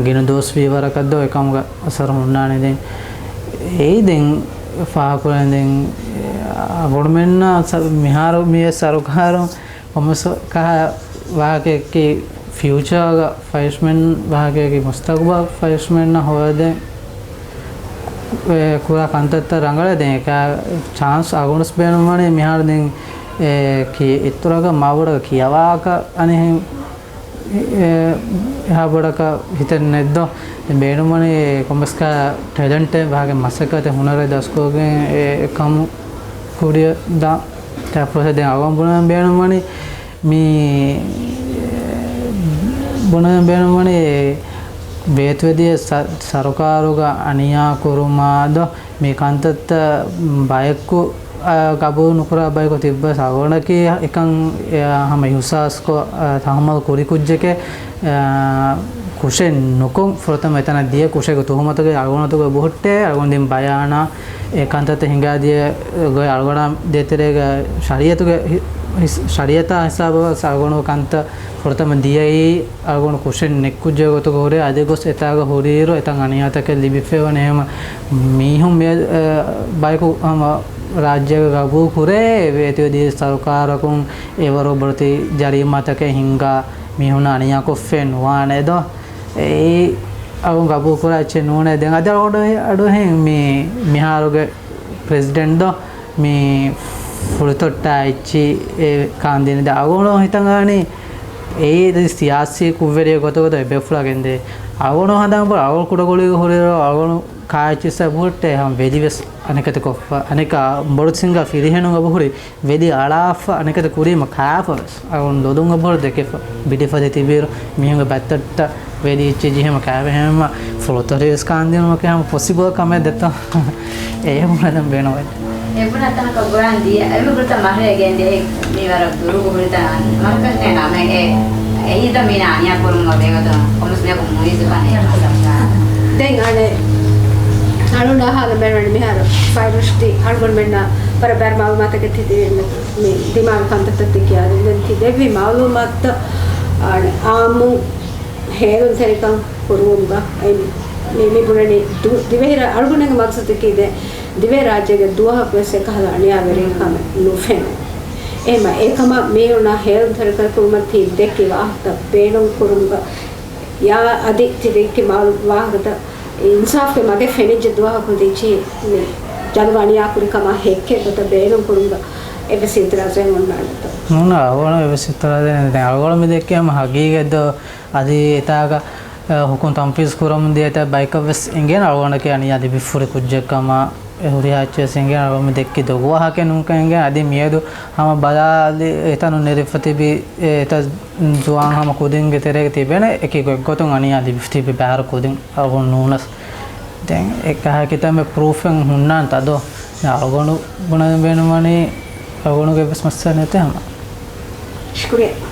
ގިނަ ދުވަސް ވީ ވަރަކަށް ދޯ އެކަމުގަ އަސަރު ހުންނާނެ ދެން. އެއީ ދެން ފާހަގަކުރަން ދެން އަޅުގަނޑުމެންނަށް ސަ-، މިހާރު މި ސަރުކާރުން ކޮންމެސް ކަހަ ވާހަކައަކީ ފިއުޗާގަ ފައިލްސްމެން ވާހަކައަކީ މުސްތަގުބަލް ފައިލްސްމެންނަށް ހޯދެ ކުރާ ކަންތައްތައް ރަނގަޅޭ ދެން އެކަ ޗާންސް އަޅުގަނޑުސް ބޭނުންވަނީ މިހާރު ދެން އެ ކި-، އިތުރަކަށް މާބޮޑަށް ކިޔަވާކަށް އަނެއް އެ، އެހާ ބޮޑަކަށް ހިތެއް ނެތްދޯ. ދެން ބޭނުންވަނީ ކޮންމެސް ކަހަ ޓެލެންޓެއް ވާގެ މަސައްކަތެއް ހުނަރެއް ދަސްކޮށްގެން އެ، އެ ކަމު ކުރިއަށް ދާ. ތަފުސ ދެން އަޅުގަނޑު ބުނަން ބޭނުންވަނީ މި، ބުނަން ބޭނުންވަނީ ވޭތުވެދިޔަ ސަ-، ސަރުކާރުގަ އަނިޔާ ކުރުމާ ދޯ މި ކަންތައްތައް ބަޔަކު އާ، ގަބޫލު ނުކުރާ ބަޔަކު ތިއްބަސް އަޅުގަނޑަކީ އެކަން، އާ، ހަމަ އިހުސާސްކޮށް، އާ، ތަހައްމަލް ކުރި ކުއްޖެކޭ، އާ، ކުށެއް ނުކޮށް ފުރަތަމަ އެތަނަށް ދިޔަ ކުށެއްގެ ތުހުމަތުގައި އަޅުގަނޑުގެ ބުހުއްޓޭ އަޅުގަނޑު ދިން ބަޔާނާ އެ ކަންތައްތައް ހިނގާދިޔަ ގޮތް އަޅުގަނޑާ ދޭތެރޭގަ ޝަރީއަތުގެ ހި-، ހިސް-، ޝަރީއަތާ ހިސާބަށް ވެސް އަޅުގަނޑު ކަންތައް ފުރަތަމަ ދިޔައީ އަޅުގަނޑު ކުށެއް ނެތް ކުއްޖެއް ގޮތުގަ ހުރޭ އަދި ގޮސް އެތާގަ ހުރިއިރު އެތަން އަނިޔާތަކެއް ލިބިފައިވަނީ އެހެން މީހުން މި، އަ، ބަޔަކު ހަމަ ރާއްޖޭގަ ގަބޫލު ކުރޭ ވޭތުވެދިޔަ ސަރުކާރަކުން އެވަރު ބޮޑެތި ޖަރީމާތަކެއް ހިންގާ މީހުންނަށް އަނިޔާކޮށްފައެއް ނުވާނެ ދޯ. އެއީ އަޅުގަނޑު ގަބޫލު ކުރާ އެއްޗެއް ނޫނޭ. ދެން އަދި އަޅުގަނޑު އަޑުއެހެން މި މިހާރުގެ ޕްރެޒިޑެންޓް ދޯ މި ފުރިތޮއްޓާ އެއްޗި އެ ކާންދިނި ދާ އަޅުގަނޑު ހިތަށް އަރަނީ އެއީ ސިޔާސީ ކުށްވެރިއެއް ގޮތަކަށް ދޯ އެބޭފުޅާ ގެންދޭ. އަޅުގަނޑު ހަނދާން ބުނަން އަޅުގަނޑު ކުޑަކުޅީގަ ހުރިއިރު އަޅުގަނޑު ކާއެއްޗިއްސާ ބުހުއްޓޭ ހަމަ ވެލި ވެސް އަނެކަތި ކޮށްފަ. އަނެކާ ބޮޑު ސިންގާ ފިރިހެނުން އެބަހުރި ވެލި އަޅާފަ އަނެކަތި ކުރީމަ ކާފަ ވެސް. އަޅުގަނޑު ލޮލުން އެބަހުރި ދެކެފަ. ބިޑިފަދަ ތިބިއިރު މީހުންގެ ބައްތައްޓަށް ވެލި އެއްޗެއް ޖެހީމަ ކާވެ ހެމަ ފުލުތަރިވެސް ކާންދިނުމަކީ ހަމަ ޕޮސިބަލް ކަމެއް ދެތޯ. އެ ބުނަން ބޭނުންވޭ. އެ ބުނަ ތަނަކަށް ބުނަން ދިޔަ އެ ހުރިތަން މަހެއް ގެންދިޔަ މި ވަރަށް ދުރުގަ ހުރިތަން މަރުކަޒުގެ ނަމެއް އެ އެއީ ދަ މީނަ އަނިޔާ ކުރުމުގަ ބޭގަތު ކޮމިސް މިޔަކު މުއިއްޒު ކަން އެ މަސައްކަތް. ދެން އަނެއް އަޅުން އަހާލަން ބޭނުންވަނީ މިހާރު ފައިރުޝްދީ އަޅުގަނޑުމެންނަށް ވަރަށް ބައި މައުލޫމާތަކެއް ތި ދި-، މި ދިމާވި ކަންތައްތައް ތި ކިޔާދިން. ދެން ތި ދެއްވި މައުލޫމާތުތައް އަނެއް އާއްމު ހޭލުންތެރިކަން ކުރުވުމުގަ އެ މި، މި ބުނަނީ ދު-، ދިވެހިރާ-، އަޅުގަނޑުގެ މަގްސަދަކީ ދެ-، ދިވެހިރާއްޖޭގެ ދުވަހަކުވެސް އެކަހަލަ އަނިޔާވެރި ކަމެއް ނުފެނޭ. އެހެމަ އެކަމަށް މީހުންނާ ހޭލުންތެރިކަން ކުރުމަށް ތި ދެއްކި ވާހަކަތައް ބޭނުން ކުރުމުގަ ޔާ އަދި ތި ދެއްކި މާ-، ވާހަކަތައް އިންސާފްގެ މަގެއް ފެނިއްޖެ ދުވަހަކު ދިއްޗި މި ޖަލުގަ އަނިޔާ ކުރި ކަމާ ހެއްކެއް ގޮތަށް ބޭނުން ކުރުމުގަ އެއްވެސް އިއުތިރާޒެއް އޮންނާނެތޯ؟ ނޫން، އަޅުގަނޑު އެއްވެސް އިއުތިރާޒެއް ނެތް. ދެން އަޅުގަނޑު މި ދެއްކީ ހަމަ ހަގީގަތް ދޯ އަދި އެތާގަ އަ، ހުކުމް ތަންފީޒް ކުރަމުން ދިޔަ އެތައް ބަޔަކަށް ވެސް އެނގޭނެ އަޅުގަނޑަކީ އަނިޔާ ލިބިފުރި ކުއްޖެއް ކަމަށް. އެ ހުރިހާ އެއްޗެއް ވެސް އެނގޭނެ އަޅުގަނޑު މި ދެއްކި ދޮގު ވާހަކައެއް ނޫންކަން އެނގޭނެ. އަދި މިއަދު ހަމަ ބަލާލި އެތަނުން ނެރެފަ ތިބި އެތައް ޒުވާން ހަމަ ކުދިންގެ ތެރޭގަ ތިބޭނެ އެކި ގޮތްގޮތުން އަނިޔާ ލިބި ތިބި ބައިވަރު ކުދިން އަޅުގަނޑު ނޫނަސް. ދެން އެކަހަކި ތަންމެ ޕްރޫފެއް ހުންނާނެ ތަދޯ. ދެން އަޅުގަނޑު ބުނަން ބޭނުންވަނީ އަޅުގަނޑުގެ ވެސް މައްސަލަ ނެތޭ ހަމަ. ޝުކުރިއްޔާ.